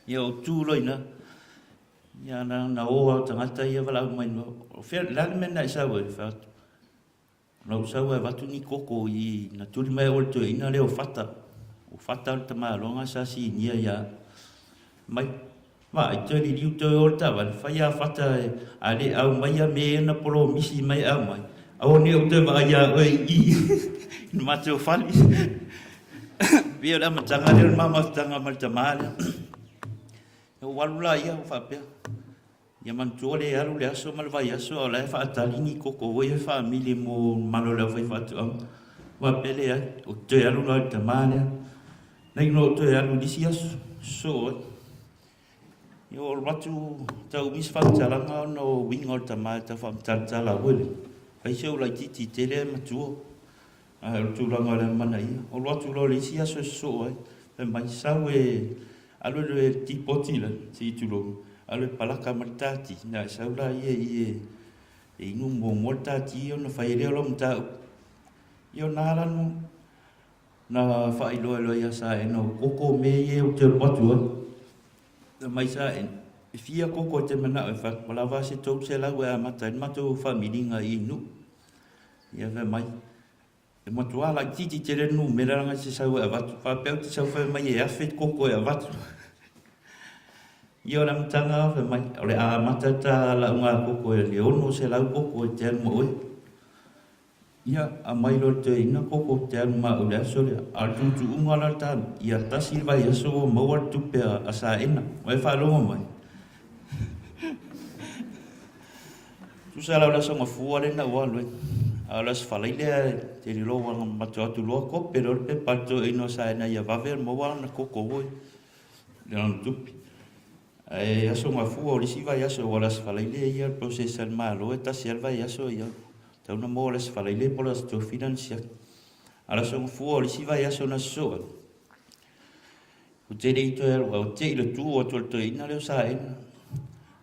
Ia, ou tu loa ina. Ia, na, na o lava o tagata ia valaau mai loa. O fea, le a le mea na e sau ai? Fai atu, Na ou sau e avatu ni koko i na tuli mai au e le toeaina lea o Fata. O Fata o le tamaloga sa sinia ia au. Mai, vaai, toe liliu toe o le taavale, fai a Fata e, a le au mai ia me ia na polomisi mai e au mai, aua ne i ou toe vaai ia oe i i i le matou fale. Pei o le amataga lea o le ma mafutaga ma le tamā lea. Ou alu laia ou faapea, Ia manatua le alu le aso ma le vaiaso a o la e faatali ni koko foi e faamili mo malo o le aufaifaatoaga. Ua faapea leai, ou te toe alu loa i le tamā lea. Na iu loa ou toe alu i le isi aso, sosoo ai. Ia ua alu atu tau umi se faamatalaga ona o uiga o le tamā e tau faamatalatala foi lea. Fai si ou laitiiti tele ae matua. Ae o le tulaga o le amanaia, ua alu atu loa i le isi aso e sosoo ai, fai mai, sau e alu e le tipoti la, se i tulou, alu e palaka mai le tati, na e sau la ia i e, e inu muamua le tati ona fai ai lea o lau mataupu. Ia o na la no, na faailoa loa ia Saena o koko me ia ou te alu atu ai. Na mai Saena, e fia koko e te manao e fai, ua lava se 300 e amata ai le matou faamiliga i Nu'u. Ia fai mai, e matua laitiiti tele le numera leaga e te sau e avatu. Faapea ou te sau fai mai e afe koko e avatu. Ia o le amataga fai mai, o le a amata ta lauga koko e le 600 koko e te alu ma oe. Ia, aumai loa le toeaina koko te alu ma au i le aso lea. A o le tuutuuga la le ta, ia tasi le vaiaso ua maua le tupe a Saena. Ua e faalogo mai? Tusa la o le aso Gafua lea na ou alu ai, a o le aso Falai lea e te lilo ua matou atu loa kope loa le pepa a le toeaina o Saena ia vave ona maua lana koko foi i lana tupe. Ae aso Gafua o le isi vaiaso aua o le aso Falai lea ia le process a le Malo e tasi lava le vaiaso ia tatau ona maua i le aso Falai lea po o le aso Tofi lana siaki. A o le aso Gafua o le isi vaiaso na sosoo ai, Ou te le i toe alu au te i le tu atu o le toeaina lea o Saena.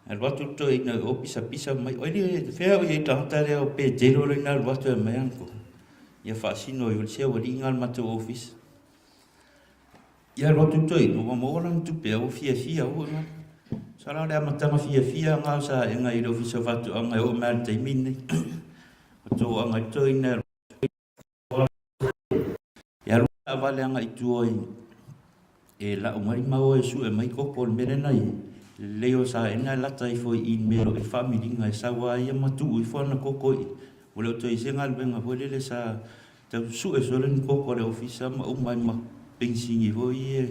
Alu atu le toeaina i o pisapisa mai, oi le fea o i ai tagata lea o Petelo lea na alu atu e aumai ana koko. Ia faasino ai o le se aualii nga le matou ofisa. Ia alu atu le toeaina, ua maua lana tupe a ua fiafia au nga. Sala o le amataga fiafia nga o Saena i le ofisa o faatoaga e oo mai lava i le taimi lenei. Ua toaga ai le toeaina e E alu taavale agai i tua i e lau mai ma o e sue mai koko o le mea lea na i ai. Lelei o Saena e lata ifo i i mea o lo o i faamiliga e sau lava ia ma tuu ifo ana koko i i. Ua le o toe i ai se galuega foi lele sa tau sue solo ni koko a le ofisa ma uma ai ma penisini foi ia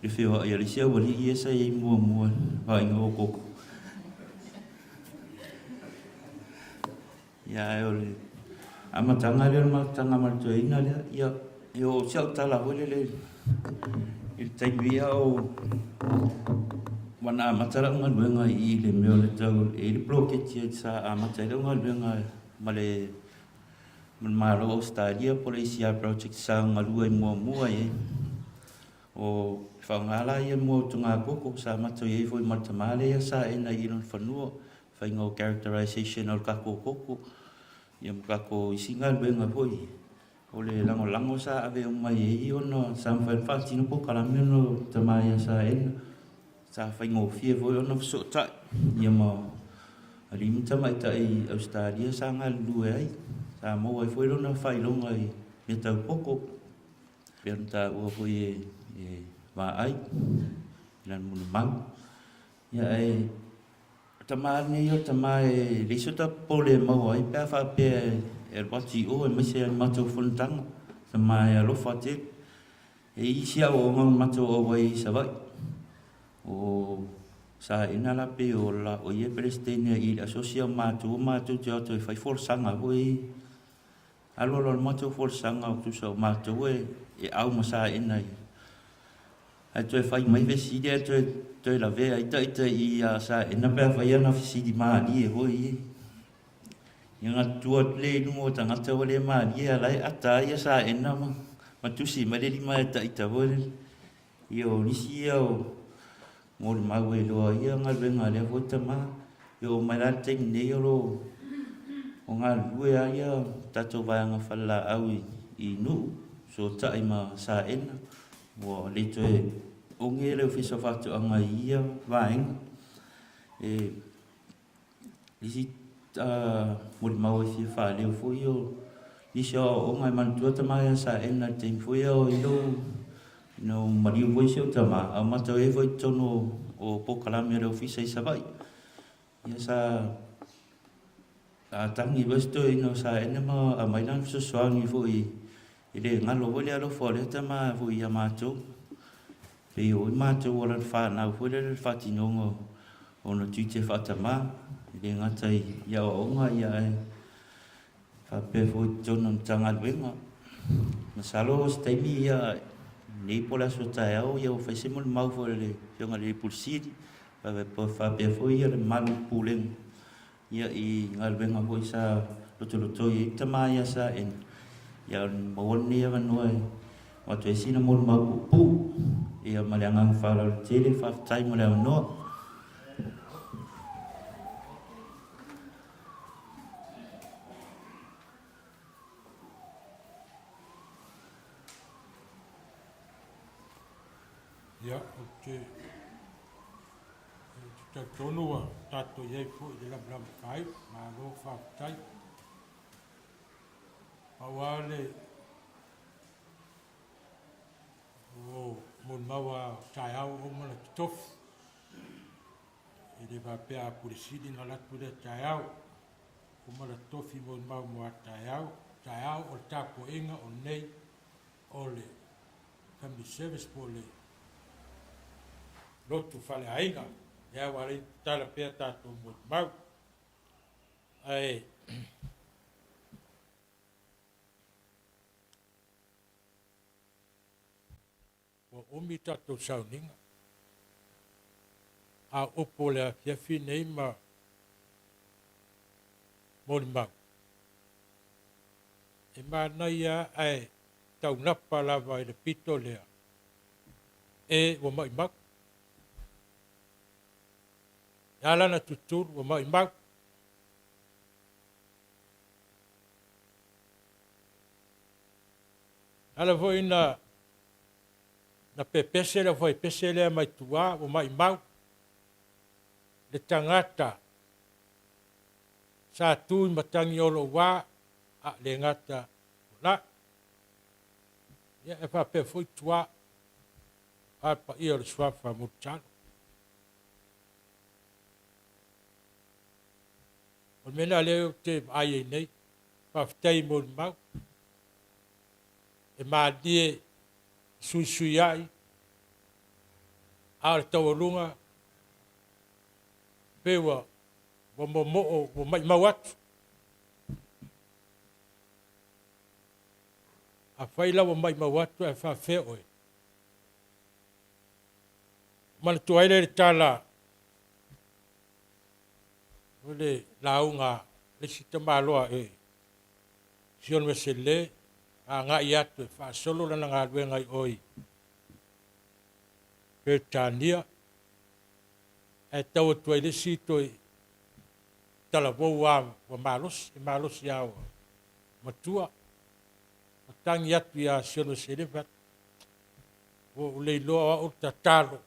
le feoai a le isi aualii ia sa i ai muamua i le vaaiga o koko. Ia ae o le amataga lea o le mafutaga ma le toeaina lea, ia e oo si au tala foi lele i le taimi ia o ua na amata lau galuega i le mea o le tau e i ai le poloketi sa amata ai lau galuega ma le ma le Malo o Ausetalia po o le ACR project sa galue ai muamua i ai. O le faaaoga la ia mo togakoko sa matou i ai foi ma le tamā lea sa ena i lona fanua faiga o characterization o le tatou koko ia ma tatou isi galuega foi. O le lagolago sa ave uma i ai ona sa mafai ona faatino polokalame ona o le tama ia Saena. Sa faigofie foi ona fesootai ia ma alii ma tamaitai Ausetalia sa galulue ai. Sa maua ai foi lona faailoga i mea tau koko. Pei ona taua foi e Vaai i lana molimau. Ia ae O tama nei o tama e leai se popole e maua ai pe a faapea e alu atu i o aemaise a le matou fonotaga. Tama e alofa tele. E i isi aoaoga na matou auai ai i Savaii. O Saena la pei o la o ia e Peresetene i le asosi a matou, matou te o atu e fai folasaga foi ia. Alu alu lava le matou folasaga o tusa o matou e e au ma Saena i ae toe fai mai fesili ae toe toe lavea ai ita i ia Saena pe afai ana fesili malie foi ia. Ia na tua atu lea i luga o tagata ua le malie a la e ata ai ia Saena ma ma tusi mai le lima ia ita foi lele. Ia o nisi ia o molimau e iloa ai ia galuega a lea foi tama. E oo mai la i le taimi nei o lo o galulue lava ia tatou vaega falelaau i i Nuu, fesootai ma Saena, ua le toe oge le Ofisa o Faatoaga i ia vaega. E Isi molimau e fia faaleo foi o nisi o aoaoga e manatua tama ia Saena i le taimi foi a o i lou ina ua maliu foi si ou tama a o matou i ai foi i totonu o polokalame a le ofisa i Savaii. Ia sa tagi foi si toeaina o Saena ma aumai lana fesoasoani foi e le galo foi le alofa o lea tama foi ia matou. Pei o matou o lana fanau foi lele le faatinoga o ona tiute faatamā, e le gata i aoaoga ia ae faapea foi i totonu o le Matagaluega. Masalo o se taimi ia nei po o le aso taeao ia ua fai se molimau foi a le Afioga i le Pule Sili faapea foi le mamalu o le Pulega Ia, i galuega foi sa lotolotoi ai le tama ia Saena, ia maua lenei avanoa e avatu ai sina molimau puupuu. Ia, ma le agaga faaaloalo tele, faafetai mo le avanoa. Ia, ou te Ou te talitonu ua tatou i ai foi i le lamalama faaiu. Malo faafetai. Pau lava le ua ou molimau lava o taeao ua uma ona totofi. E le faapea a Pule Sili ona alu atu lea taeao. Ua uma ona totofi molimau mo a taeao. Taeao o le tapuaiga o nei o le family service po o le lotu faleaiga, lea ua ala ai ona tatala pea tatou molimau. Ae ua umi tatou sauniga, a o upu o le afiafi nei ma molimau, e manaia ae taunapa lava i le pito lea, e ua maumau. E ala ona tutulu, ua maumau. E ala foi na na pepese le aufaipese lea mai tua, ua maumau le tagata sa tu i matagi o lou ua, a le gata o la. Ia, e faapea foi tua, a le paia o le Suafa Mulitalo. O le mea lena lea ou te vaai ai nei, faafetai i molimau, e malie suisuiai, a o le taualuga pei ua ua momoo, ua maimau atu. Afai la ua maimau atu ae faafefea oe? Manatua ai lea i le tala o le lauga a le isi tamaloa e Sione Wesele agai atu e faasolo lana galuega i o i Peretania ae tau atu ai le isi toe talavou lava ua malosi, e malosi lava ua matua. Ua tagi atu ia Sione Wesele fai atu, Ua ou le iloa o au le tatalo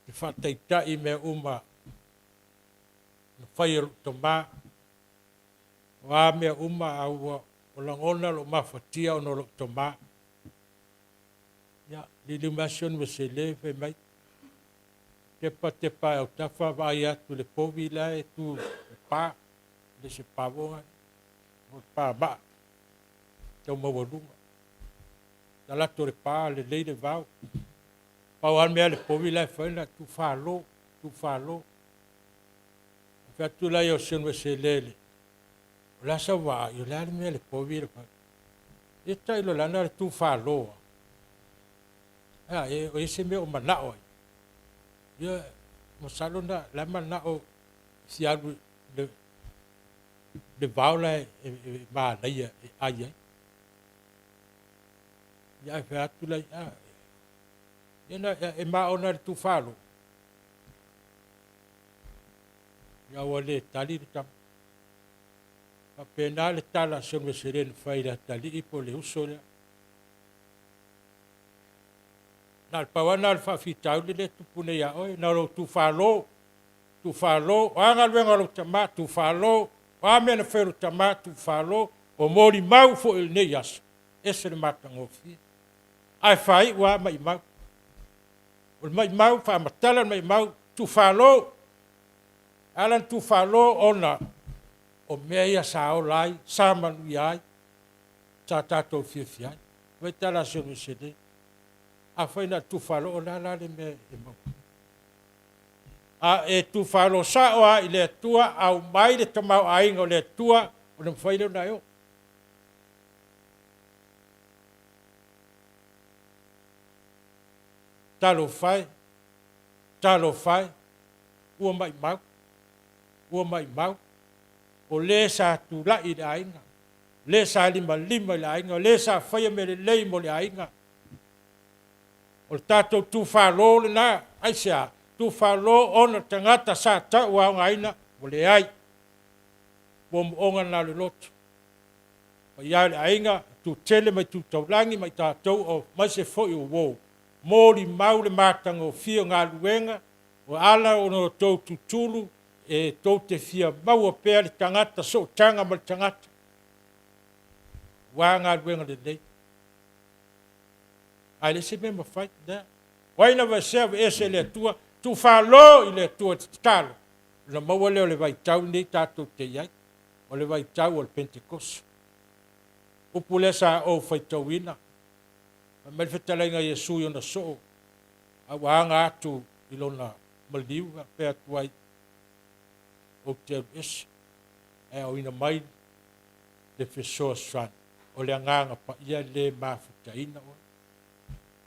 e faataitai mea uma na fai e lou tama. O a mea uma a ua lagona lou mafatia ona o lou tama. Ia, liliu mai Sione Wesele fai mai, Tepa tepa i autafa vaai atu i le povi la e tu i le pa, e le o se pavoga, o le pa maa tau maualuga. Talaatu o le pa, lelei le vao. Pau lava le mea a le povi la e fai na tuufalo, tuufalo. Ou fai atu la ia o Seunueselele, o le a sau vaai, o le a le mea a le povi le fai. Ia tailo la na o le tuufalo lava. A e o i ai se mea o manao ai. Ia masalo na la e manao fia alu le le vao la e manaia e ai ai. Ia ae fai atu la a ia na e maona i le tuufalo. Ia ua le tali le tama. Faapena le tala a Seunueseleni na fai i le atalii po o le uso lea. Na o le pau lava lena o le faafitauli lea e tupu nei ia oe, na o lou tuufalo, tuufalo, o a galuega a lou tama, tuufalo, o a mea na fai e lou tama, tuufalo, o molimau foi o lenei aso, ese le matagofie. Ae faaiu lava maimau. O le maimau, faamatala le maimau, tuufalo. E ala ona tuufalo ona o mea ia sa ola ai, sa manuia ai, sa tatou fiafia ai. Fai mai tala a Seunueseleni, afai na o le tuufalo, o le a la le mea e maua ai? A e tuufalo sao lava i le Atua, aumai le tamaoaiga o le Atua, ona mafai lea ona e oo. Talofa e, talofa e, ua maimau, ua maimau, o le sa tulai i le aiga, le sa limalima i le aiga, le sa faia mea lelei mo le aiga. O le tatou tuufalo lena. Aisea? Tuufalo ona o tagata sa tauaogaina ua leai. Moomooga na o le loto. Paia e o le aiga, Tu Tele ma Tu Taulagi ma i tatou o aemaise foi o uo. Molimau le matagofie o galuega o ala ona outou tutulu e tou te fia maua pea le tagata sootaga ma le tagata aua galuega lelei. Ae leai se mea e mafai. Lea. O ai na aveesea, aveese e le Atua, tuufalo i le Atua e te tatalo, ona maua lea o le vaitau lenei tatou te i ai, o le vaitau o le Pentekoso. Upu lea sa ou faitauina, fai mai le fetalaiga a Iesu i ona soo, a ua aga atu i lona maliu, faapea atu ai, Ou te alu ese, ae aoina mai le fesoasoani. O le Agaga Paia le mafutaina oe.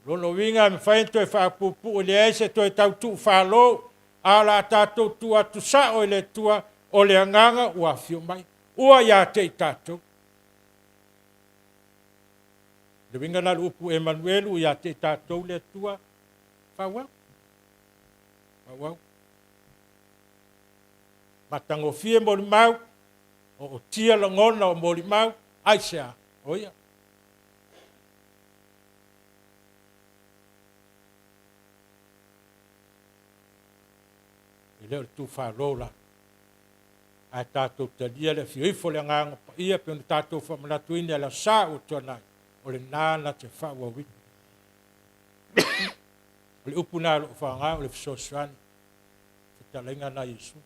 O lona uiga e mafai ona toe faapuupuu e leai se toe tau tuufalo, a o le a tatou tuu atu sao i le Atua, o le Agaga ua afio mai, ua ia te i tatou. O le uiga lena o le upu Emanuelu, ia te i tatou le Atua. Faaauau. Faaauau. Matagofie molimau, ootia lagona o molimau, aisea? O ia. E le o le tuufalo la. Ae tatou talia le afio ifo o le Agaga Paia pei ona tatou faamanatuina i le Aso Sa ua tuanai, o lena na te faaauauina. O le upu lena o lo o faaaoga o le fesoasoani, fetalaiga lena a Iesu.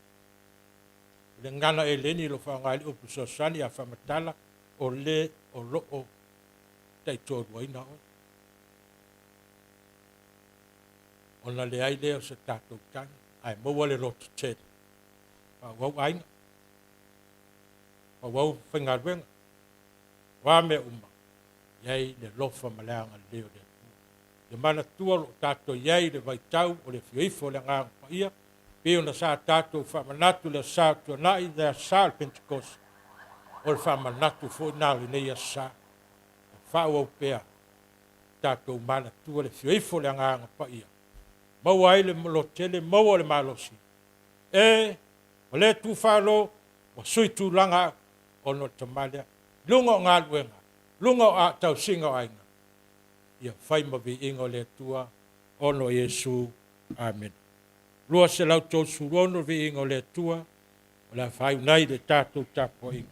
O le gagana eleni o lo o faaaoga ai le upu fesoasoani a faamatala o le o lo o taitoaluaina oe. Ona leai lea o se tatou tagi, ae maua le lototele. Faaauau aiga, faaauau faigaluega, o a mea uma, i ai le alofa ma le agalelei o le Atua. Ia manatua o lo o tatou i ai i le vaitau o le afio ifo o le Agaga Paia, pei ona sa tatou faamanatu i le Aso Sa o tuanai, le Aso Sa o le Pentekosi, o le faamanatu foi lena o lenei Aso Sa. Ia faaauau pea tatou manatua le afio ifo o le Agaga Paia, maua ai le lototele, maua le malosi. E, o le tuufalo, ua sui tulaga au ona o le tama lea. I luga o galuega, luga o tausiga o aiga, ia fai ma viiga o le Atua ona o Iesu. Amene. 236 Viiga o le Atua, o le a faaiu nei le tatou tapuaiga.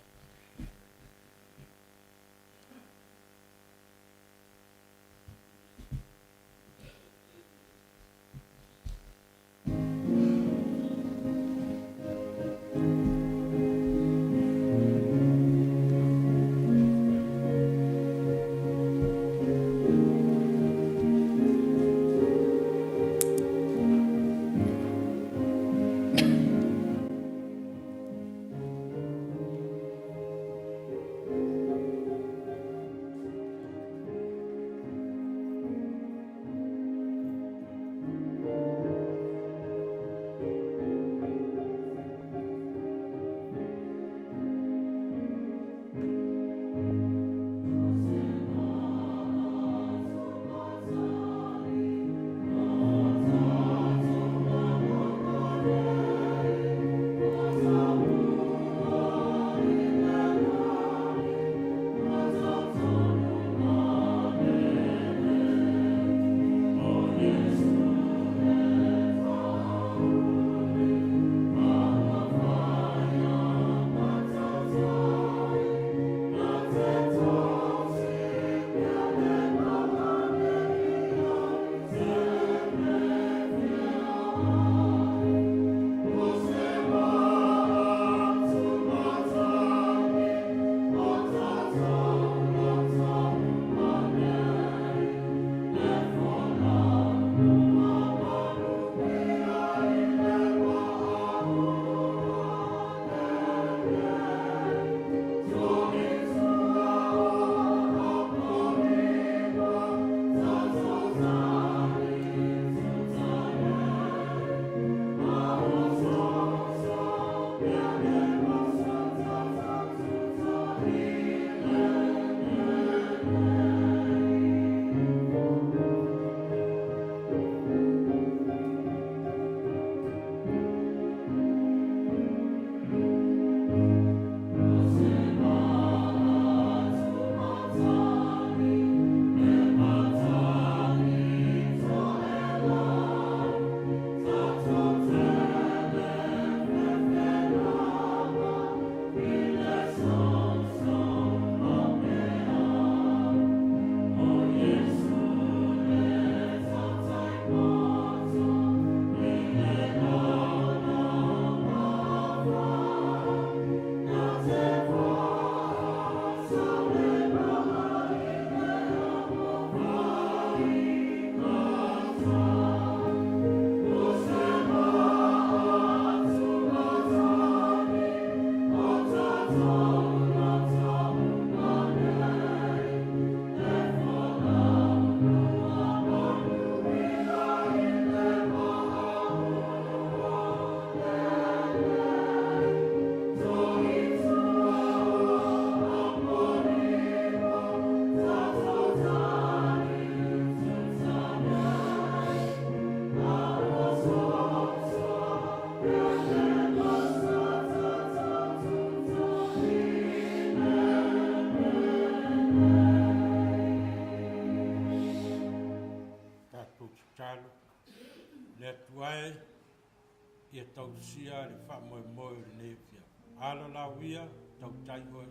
fausia le faamoemoe o lenei afiafi. Alo lauia, tautai oe,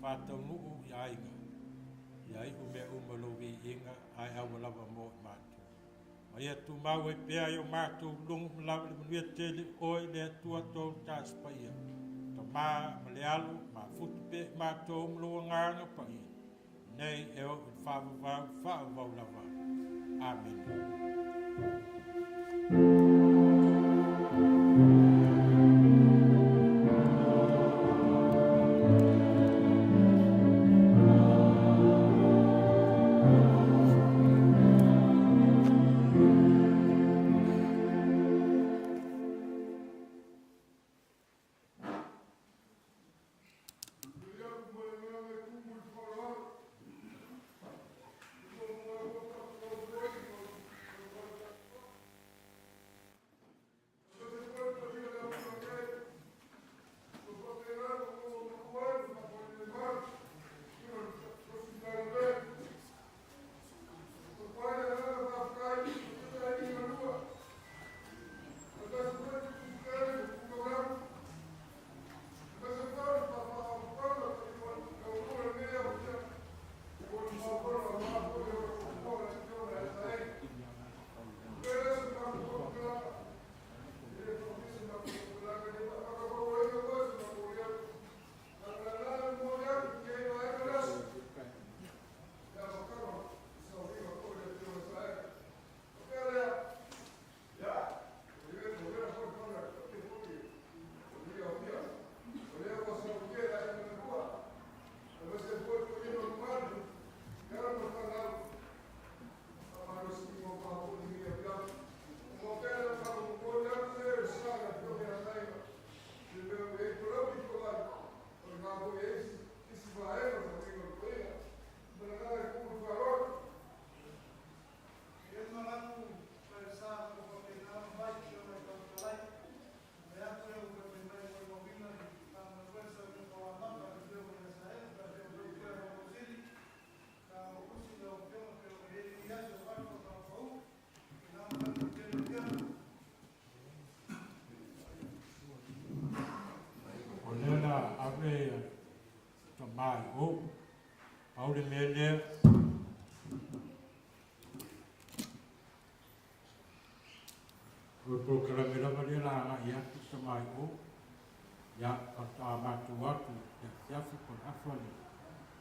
faataunuu i aiga, ia iu mea uma i lou viiga, ae aua lava mo i matou. Ma ia tumau ai pea i o matou lugu ma lava le manuia tele oe le Atua tolu tasi paia, Tama ma le Alo, mafutu pea i matou ma lou Agaga Paia, nei e oo i le faavavau, faavavau lava. Amene. O lea o le a ave tama i o. Pau le mea lea, o le polokalame lava lea o le a agai atu tama i o. Ia, faatoa matou atu i le afiafi po o le afa le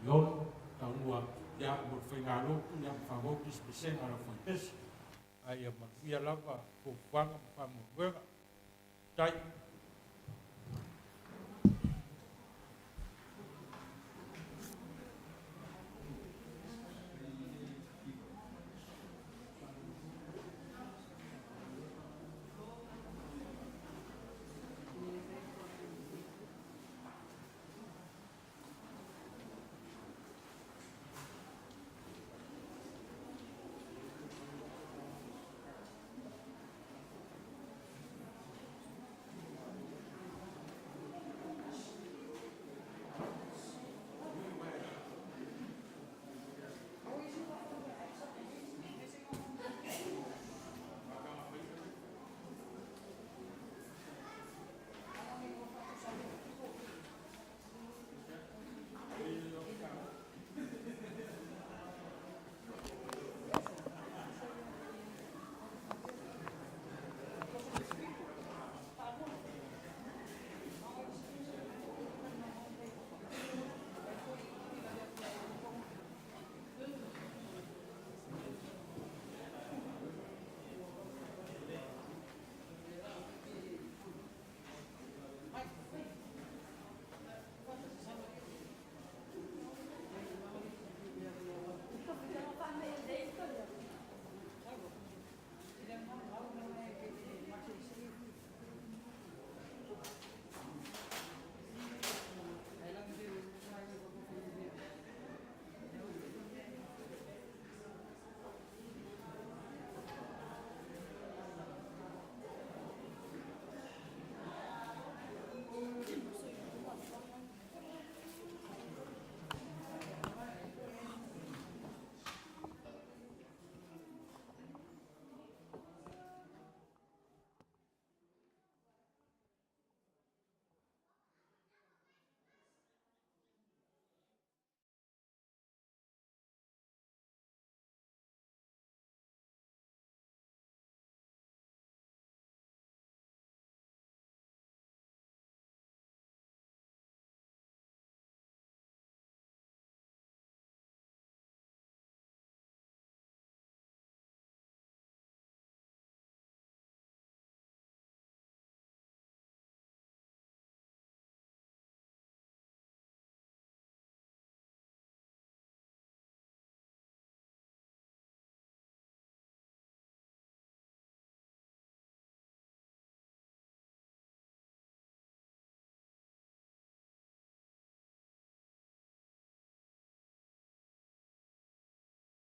6, taunuu atu, ia, mo le faigalotu, ia, ma faaauau pisinisiga a le aufaipese. Ae ia manuia lava fuafuaga ma faamoemoega. Tai.